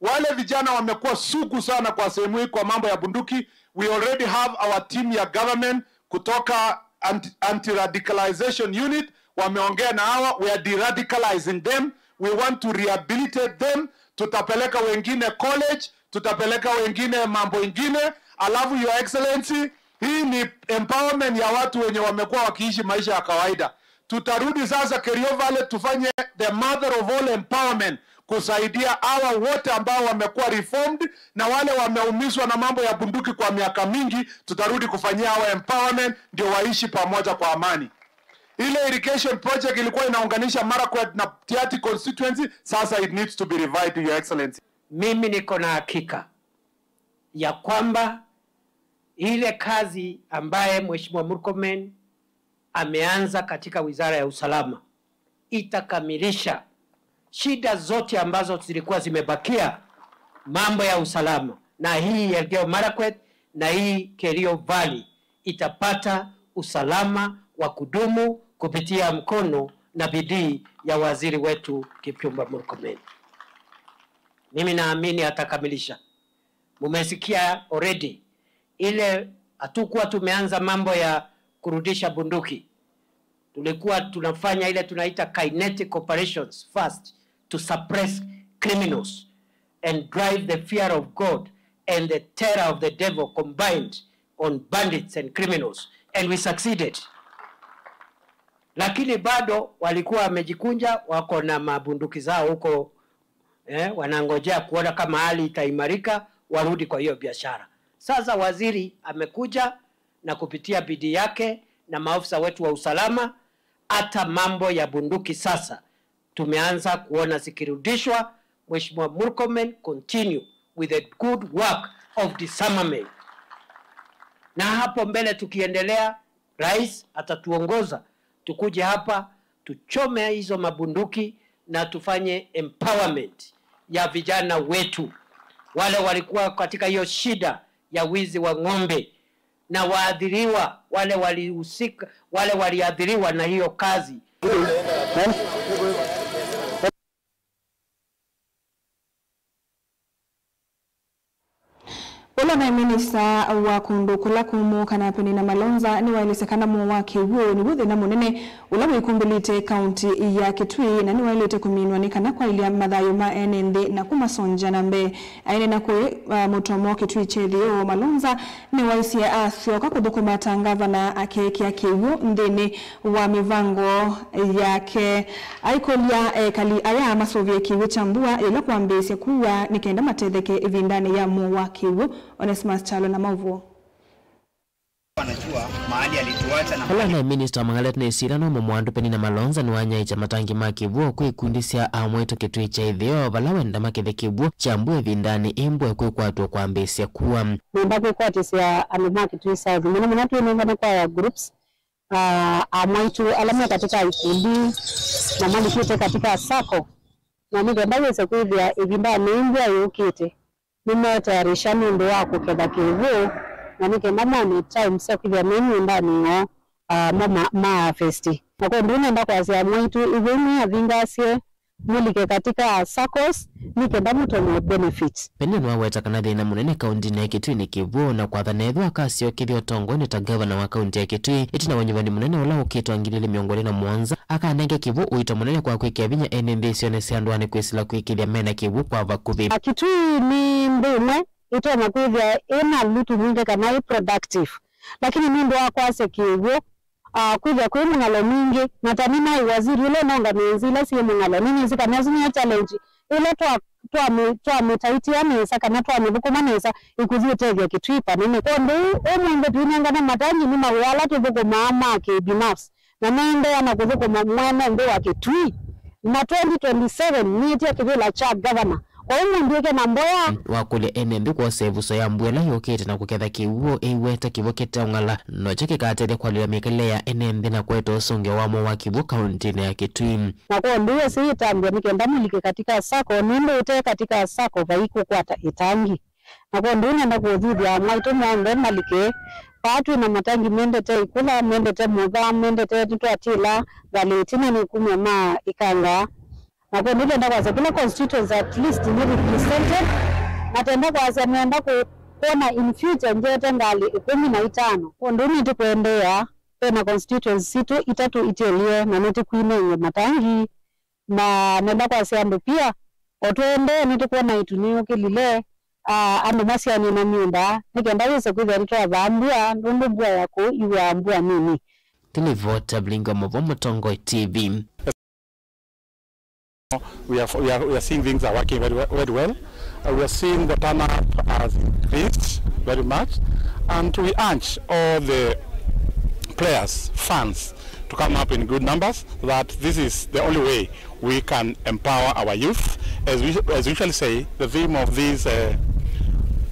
Wale vijana wamekuwa sugu sana kwa sehemu hii kwa mambo ya bunduki. We already have our team ya government kutoka anti, anti-radicalization unit, wameongea na hawa, we are de-radicalizing them, we want to rehabilitate them. Tutapeleka wengine college, tutapeleka wengine mambo ingine. Alafu, Your Excellency, hii ni empowerment ya watu wenye wamekuwa wakiishi maisha ya kawaida. Tutarudi sasa Kerio Valley tufanye the mother of all empowerment, kusaidia hawa wote ambao wamekuwa reformed na wale wameumizwa na mambo ya bunduki kwa miaka mingi. Tutarudi kufanyia hawa empowerment ndio waishi pamoja kwa amani. Ile irrigation project ilikuwa inaunganisha Marakwet na Tiaty constituency, sasa it needs to be revived, Your Excellency. Mimi niko na hakika ya kwamba ile kazi ambaye Mheshimiwa Murkomen ameanza katika Wizara ya Usalama itakamilisha shida zote ambazo zilikuwa zimebakia mambo ya usalama. na hii Elgeyo Marakwet na hii Kerio Valley itapata usalama wa kudumu kupitia mkono na bidii ya waziri wetu Kipchumba Murkomen. Mimi naamini atakamilisha. Mumesikia already ile hatukuwa tumeanza mambo ya kurudisha bunduki. Tulikuwa tunafanya ile tunaita kinetic operations first to suppress criminals and drive the fear of God and the terror of the devil combined on bandits and criminals, and we succeeded. Lakini bado walikuwa wamejikunja, wako na mabunduki zao huko, eh, wanangojea kuona kama hali itaimarika, warudi kwa hiyo biashara. Sasa waziri amekuja na kupitia bidii yake na maafisa wetu wa usalama, hata mambo ya bunduki sasa tumeanza kuona zikirudishwa. Mheshimiwa Murkomen, continue with the good work of disarmament. Na hapo mbele tukiendelea, Rais atatuongoza tukuje hapa tuchome hizo mabunduki na tufanye empowerment ya vijana wetu wale walikuwa katika hiyo shida ya wizi wa ng'ombe na waathiriwa wale walihusika, wale waliathiriwa na hiyo kazi. Ũla naĩ minista wa kũndũ kũla kũmũ kana Penina Malonza nĩwaelesya kana mũo wa kĩw'ũ nĩw'o thĩna mũnene ũla wĩkumbĩlĩte kaunti ya Kitui, na nĩwaĩlĩte kũminwa nĩ kana kwaĩlya mathayũ ma ene nthĩ na kũmasongya na mbee. Aineena kwĩ, uh, mũtomo Kitui kya Ĩtheo, Malonza nĩwaisye asyoka kũthũkũma ta ngavana akeekĩa kĩw'ũ nthĩnĩ wa mĩvango yake. Aikũlya ekali aya masũvĩe kĩw'ũ kya mbua yĩla kwambĩĩsya kua nĩ kenda matetheke ĩvindanĩ ya mũo wa kĩw'ũ. Onesmus Kyalo na maũvoo. Wanajua mahali alituacha na Vala naĩ minista wa mang'alati na ĩsilano mũmwandu Penina Malonza nĩwanyaĩĩkya matangi ma kĩw'ũ kwĩ ikundi sya amwaitũ Kitui kya Ĩtheo, vala wenda makethe kĩw'ũ kya mbua ĩvindanĩ ĩ mbua kwĩkwatw'a kwambĩĩsya kua. Nenda kwĩkwatĩsya andũ ma Kitui South, mũno mũno twĩnengane kwa groups, ah, amwaitũ ala me katika ikundi na malikĩte katika sacco, na nĩ kenda wĩse kwĩthĩa ĩvindanĩ ĩ mbua yũkĩte nĩmetayarisha nũndũ wa kũketha kĩw'ũ, na nĩ kenda mone time sya kwĩthĩa me mĩũndanĩ yoo, ah, mo ma, ma harvest. Na kwoou nenda kwasya amwaitũ, ĩthĩnĩ avingasye mũlike katika saccos nĩ kenda mũtonye benefit. Penina nĩwaweta kana thĩna mũnene kauntinĩ ya Kitui nĩ kĩw'ũ, na kwathana ethĩwa akasyokethya ũtongoinĩ ta ngavana wa kaunti ya Kitui ĩtina wa ũnyuvani mũnene ũla ũkĩtwe wa ngili ilĩ mĩongo ĩlĩ na mũonza, akanenge kĩw'ũ ũito mũnene kwa kwĩkĩa vinya ene nthĩ isionĩ sya ndũanĩ kwĩsĩla kwĩkĩthya mena kĩw'ũ kwa vakuvĩ. Kitui nĩ nthĩ ĩmwe ĩtonya kwĩthĩa ĩna lutu mwingĩ kana ĩ productive, lakini nũndũ wa kwasya kĩw'ũ, ah, kwĩthĩa kwĩ mũng'alo mwingĩ, na ta nĩnaĩ waziri ũla ũnonganĩe nzĩ ila syĩ mũng'alo, nĩnĩsĩ kana ĩsu nĩyo challenge ĩla twa-, twamĩ-, twamĩtaitĩa nesa kana twamĩthũkũma nesa ĩkũthi ĩtethya Kitui vanene. Kwondũ ũmũnthĩ twĩnengane matangi nĩ mawĩa ala tũthũkũmaa ma kĩbinafsi, na nĩendeea na kũthũkũma mwene nthĩ wa Kitui. Na twenty twenty-seven nĩtya kĩvĩla kya ngavana, kwoou mũndw'ĩke na mboya. Wakũlya ene nthĩ kwosa ĩvuso ya mbua ĩla yũkĩte na kũketha kĩw'ũ ĩiweta kĩw'ũ kĩteũng'ala, nokyo kĩkatethya kwalĩla mĩkalĩle ya ene nthĩ na kũete ũsũngĩo wa mũo wa kĩw'ũ kauntinĩ ya Kitui. Na kwondũ ĩsu yĩtambya nĩ kenda mũlike katika sacco, nũndũ ũte katika sacco vai kũkwata ĩtangi. Na kwondũ nenda kũthuthya amwaitũ monthe malike vaa twĩ na matangi mendete ĩkũla, mendete mũtha, mendete nĩtwatĩla ngalĩ ĩtina nĩ kumya ma ĩkanga. Na kwondũ nenda kwasya kĩla constituency at least nĩ represented, na tenda kwasya nenda kũ-, kwona in future njete ngalĩ ĩkũmi na itano. Kwondũ nĩtũkwendeea, ve na constituency sitũ itatũ itĩlye na nĩtũkwinengwe matangi. Na nenda kwasya andũ pia, o tũendee nĩtũkwona ĩtu nĩyũkĩlile, ah, andũ masyaanie na myũmba, nĩ kenda wĩse kwĩthĩa nĩtwavaa mbua, nũndũ mbua ya kũu iw'aa mbua nini. Nĩ livoti ya Vilingi wa Mauvoo, Mũtongoi T V. We are, we are, we are seeing things are working very, we-, very well. Uh, we are seeing the turnout has increased very much, and we urge all the players, fans, to come up in good numbers, that this is the only way we can empower our youth. As we, as we usually say, the theme of this, uh,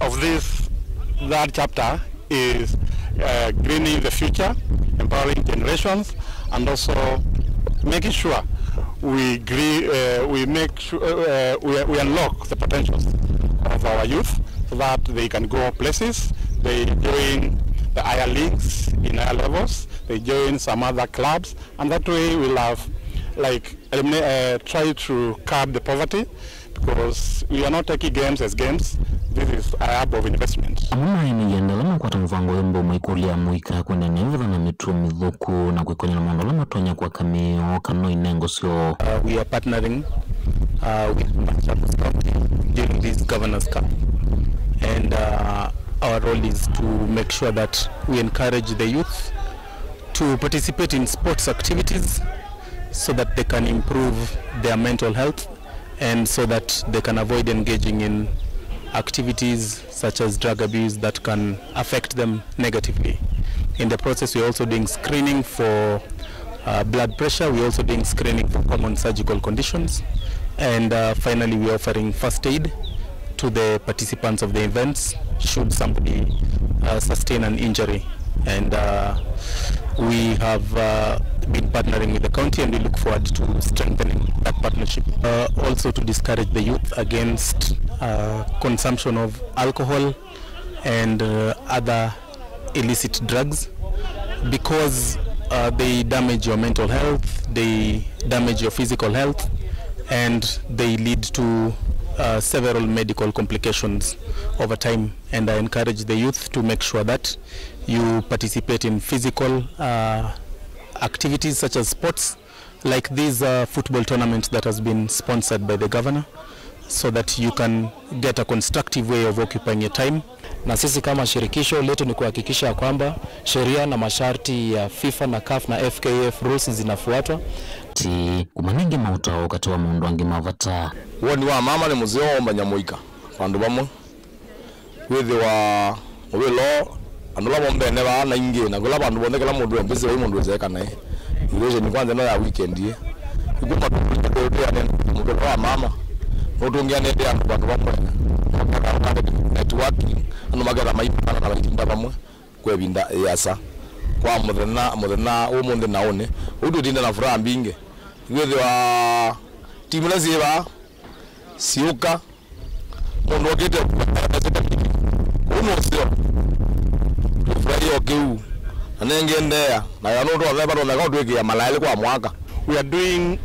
of this third chapter is, uh, greening the future, empowering generations, and also making sure we gre-, uh, we make sure, uh, we, we unlock the potentials of our youth. so that they can go places. They join the higher leagues in higher levels. They join some other clubs, and that way we'll have, like, eliminate, uh, try to curb the poverty, because we are not taking games as games. This is a hub of investment. Amwe maĩ nĩ yenda ala makwata mũvango ũyũ mbũmũ ikũlya mũika kwenda nĩ vethana mĩtuo mĩthũku na kwĩkonyana maũndũ ala matonya kwaka mĩoo kana inengo syoo. Uh, we are partnering, uh, with Machakos County during this Governor's Cup, and, uh, our role is to make sure that we encourage the youth to participate in sports activities so that they can improve their mental health and so that they can avoid engaging in activities such as drug abuse that can affect them negatively. In the process, we're also doing screening for, uh, blood pressure. We're also doing screening for common surgical conditions. And, uh, finally, we're offering first aid to the participants of the events should somebody, uh, sustain an injury. And, uh, we have, uh, been partnering with the county, and we look forward to strengthening that partnership. Uh, also to discourage the youth against, uh, consumption of alcohol and, uh, other illicit drugs, because, uh, they damage your mental health, they damage your physical health, and they lead to, uh, several medical complications over time. And I encourage the youth to make sure that you participate in physical, uh, activities such as sports, like these, uh, football tournaments that has been sponsored by the governor, so that you can get a constructive way of occupying your time. Na sisi kama shirikisho letu ni kuhakikisha ya kwamba sheria na masharti ya FIFA na CAF na FKF rules zinafuatwa. Ti kuma ningĩ maũtao katĩ wa maũndũ angĩ ma vata. Woni wa mama nĩ mũseo ũmbanya mũika vandũ vamwe. Wĩthĩwa mũvĩlo andũ ala vombene vaa na ingĩ, na kũla vandũ vonthe, kĩla mũndũ e mbĩsĩ vai mũndũ wĩseka naĩ. Relation kwanza no ya weekend ĩ. Ikuma tũtũĩane mũvĩlo wa mama nũtũngĩanĩte andũ vandũ vamwe. Maketha networking, andũ maketha maimana na maitinda vamwe kwa ĩvinda ĩasa, kwa mũthenya, mũthenya ũmũnthĩ na ũnĩ. Ũu twĩtinda na furaha mbingĩ. Wĩthĩwa timu ila syĩ vaa siũka, mũndũ okĩte kũu nũseo. Tũfurahia o kĩu. Na nĩngĩ endeea na kana ũtũthemba tũtheka ũtwĩkĩa malaĩlĩ kwa mwaka. We are doing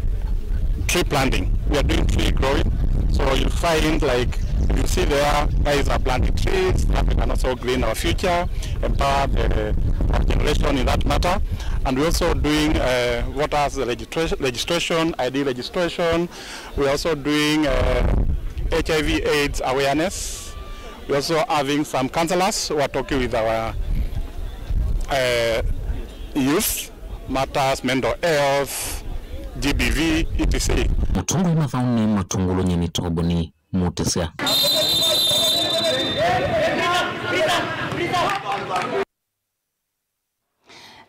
tree planting. We are doing tree growing. So you find, like, you see there, guys are planting trees that we can also green our future, empower the, our generation in that matter. And we're also doing, uh, voters registration, registration, I D registration. We're also doing, uh, H I V AIDS awareness. We're also having some counselors who are talking with our, uh, youth matters, mental health, G B V, et cetera. Mũtongoi mathaũnĩ Matungulu Nyeni Toboni Mutisia.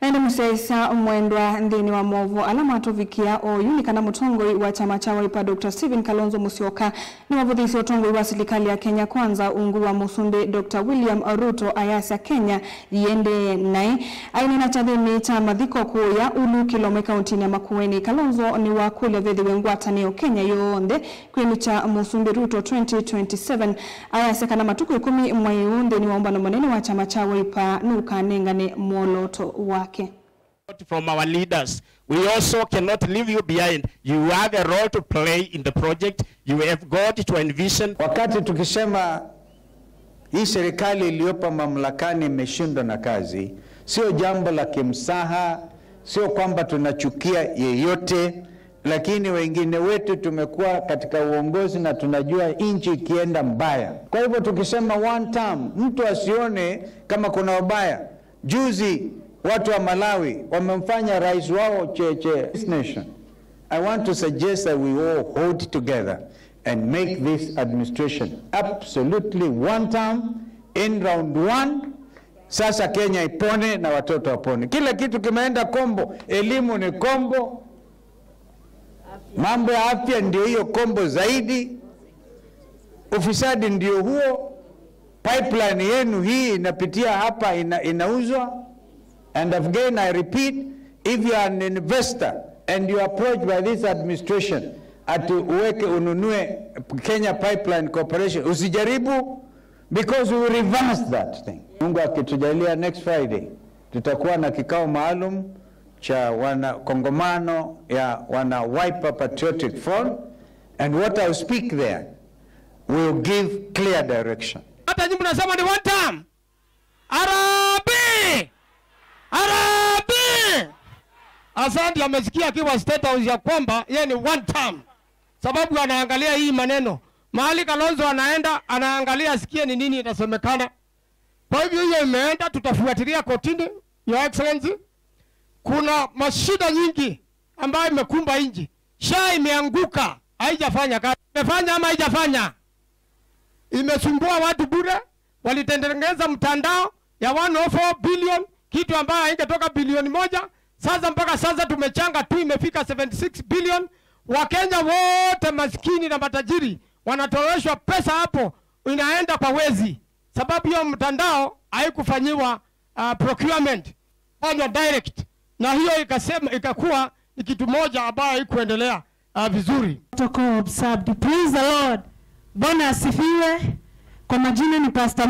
Na ĩndĩ mũsyaĩĩsya mwendwa nthĩnĩ wa maũvoo ala matũvikĩa oyu nĩ kana mũtongoi wa kyama kya Wiper, Doctor Stephen Kalonzo Musyoka, nĩwavũthĩĩsye ũtongoi wa silikalĩ ya Kenya Kwanza ungu wa Mũsumbĩ Doctor William Ruto, ayasya Kenya yĩendee naĩ. Aineena kyathĩnĩ kya mathiko kũũya Ulu Kilome kauntinĩ ya Makueni, Kalonzo nĩwakũlya vethĩwe ngwatanĩo Kenya yonthe kwĩnũkya Mũsumbĩ Ruto twenty twenty-seven. Ayasya kana matukũ ĩkũmi mwei ũũ nthĩnĩ wa ũmbano mũnene wa kyama kya Wiper nũkanengane mwolooto wake. From our leaders, we also cannot leave you behind. You have a role to play in the project. You have got to envision. Wakati tukisema hii serikali iliyopo mamlakani imeshindwa na kazi, sio jambo la kimsaha, sio kwamba tunachukia yeyote, lakini wengine wetu tumekuwa katika uongozi na tunajua nchi ikienda mbaya. Kwa hivyo tukisema one term, mtu asione kama kuna ubaya. Juzi watu wa Malawi wamemfanya rais wao cheche. This nation, I want to suggest that we all hold together and make this administration absolutely one term in round one. Sasa Kenya ipone na watoto wapone. Kila kitu kimeenda kombo, elimu ni kombo, mambo ya afya ndio hiyo kombo zaidi, ufisadi ndio huo, pipeline yenu hii inapitia hapa ina, inauzwa. And again I repeat, if you are an investor and you are approached by this administration ati uweke ununue Kenya Pipeline Corporation, usijaribu. Because we will reverse that thing. Mungu akitujalia, next Friday tutakuwa na kikao maalum cha wana, kongamano ya wana Wiper Patriotic Front, and what I will speak there will give clear direction. Hata nyinyi mnasema ni one term. Harambee! Harambee! Asante, amesikia akiwa State House ya kwamba yeye ni one term. Sababu anaangalia hii maneno. Mahali Kalonzo anaenda, anaangalia asikie ni nini itasemekana. Kwa hivyo hiyo imeenda, tutafuatilia kotini, Your Excellency. Kuna mashida nyingi ambayo imekumba nchi. SHA imeanguka, haijafanya kazi. Imefanya ama haijafanya? Imesumbua watu bure. Walitengeneza mtandao ya one oh four billion, kitu ambayo haingetoka bilioni moja. Sasa, mpaka sasa tumechanga tu, imefika seventy six billion. Wakenya wote maskini na matajiri wanatoleshwa pesa hapo, inaenda kwa wezi, sababu hiyo mtandao haikufanyiwa, uh, procurement, fanywa direct, na hiyo ikasema, ikakuwa ni kitu moja ambayo haikuendelea, uh, vizuri. Protocol observed. Praise the Lord. Bwana asifiwe. Kwa majina ni Pastor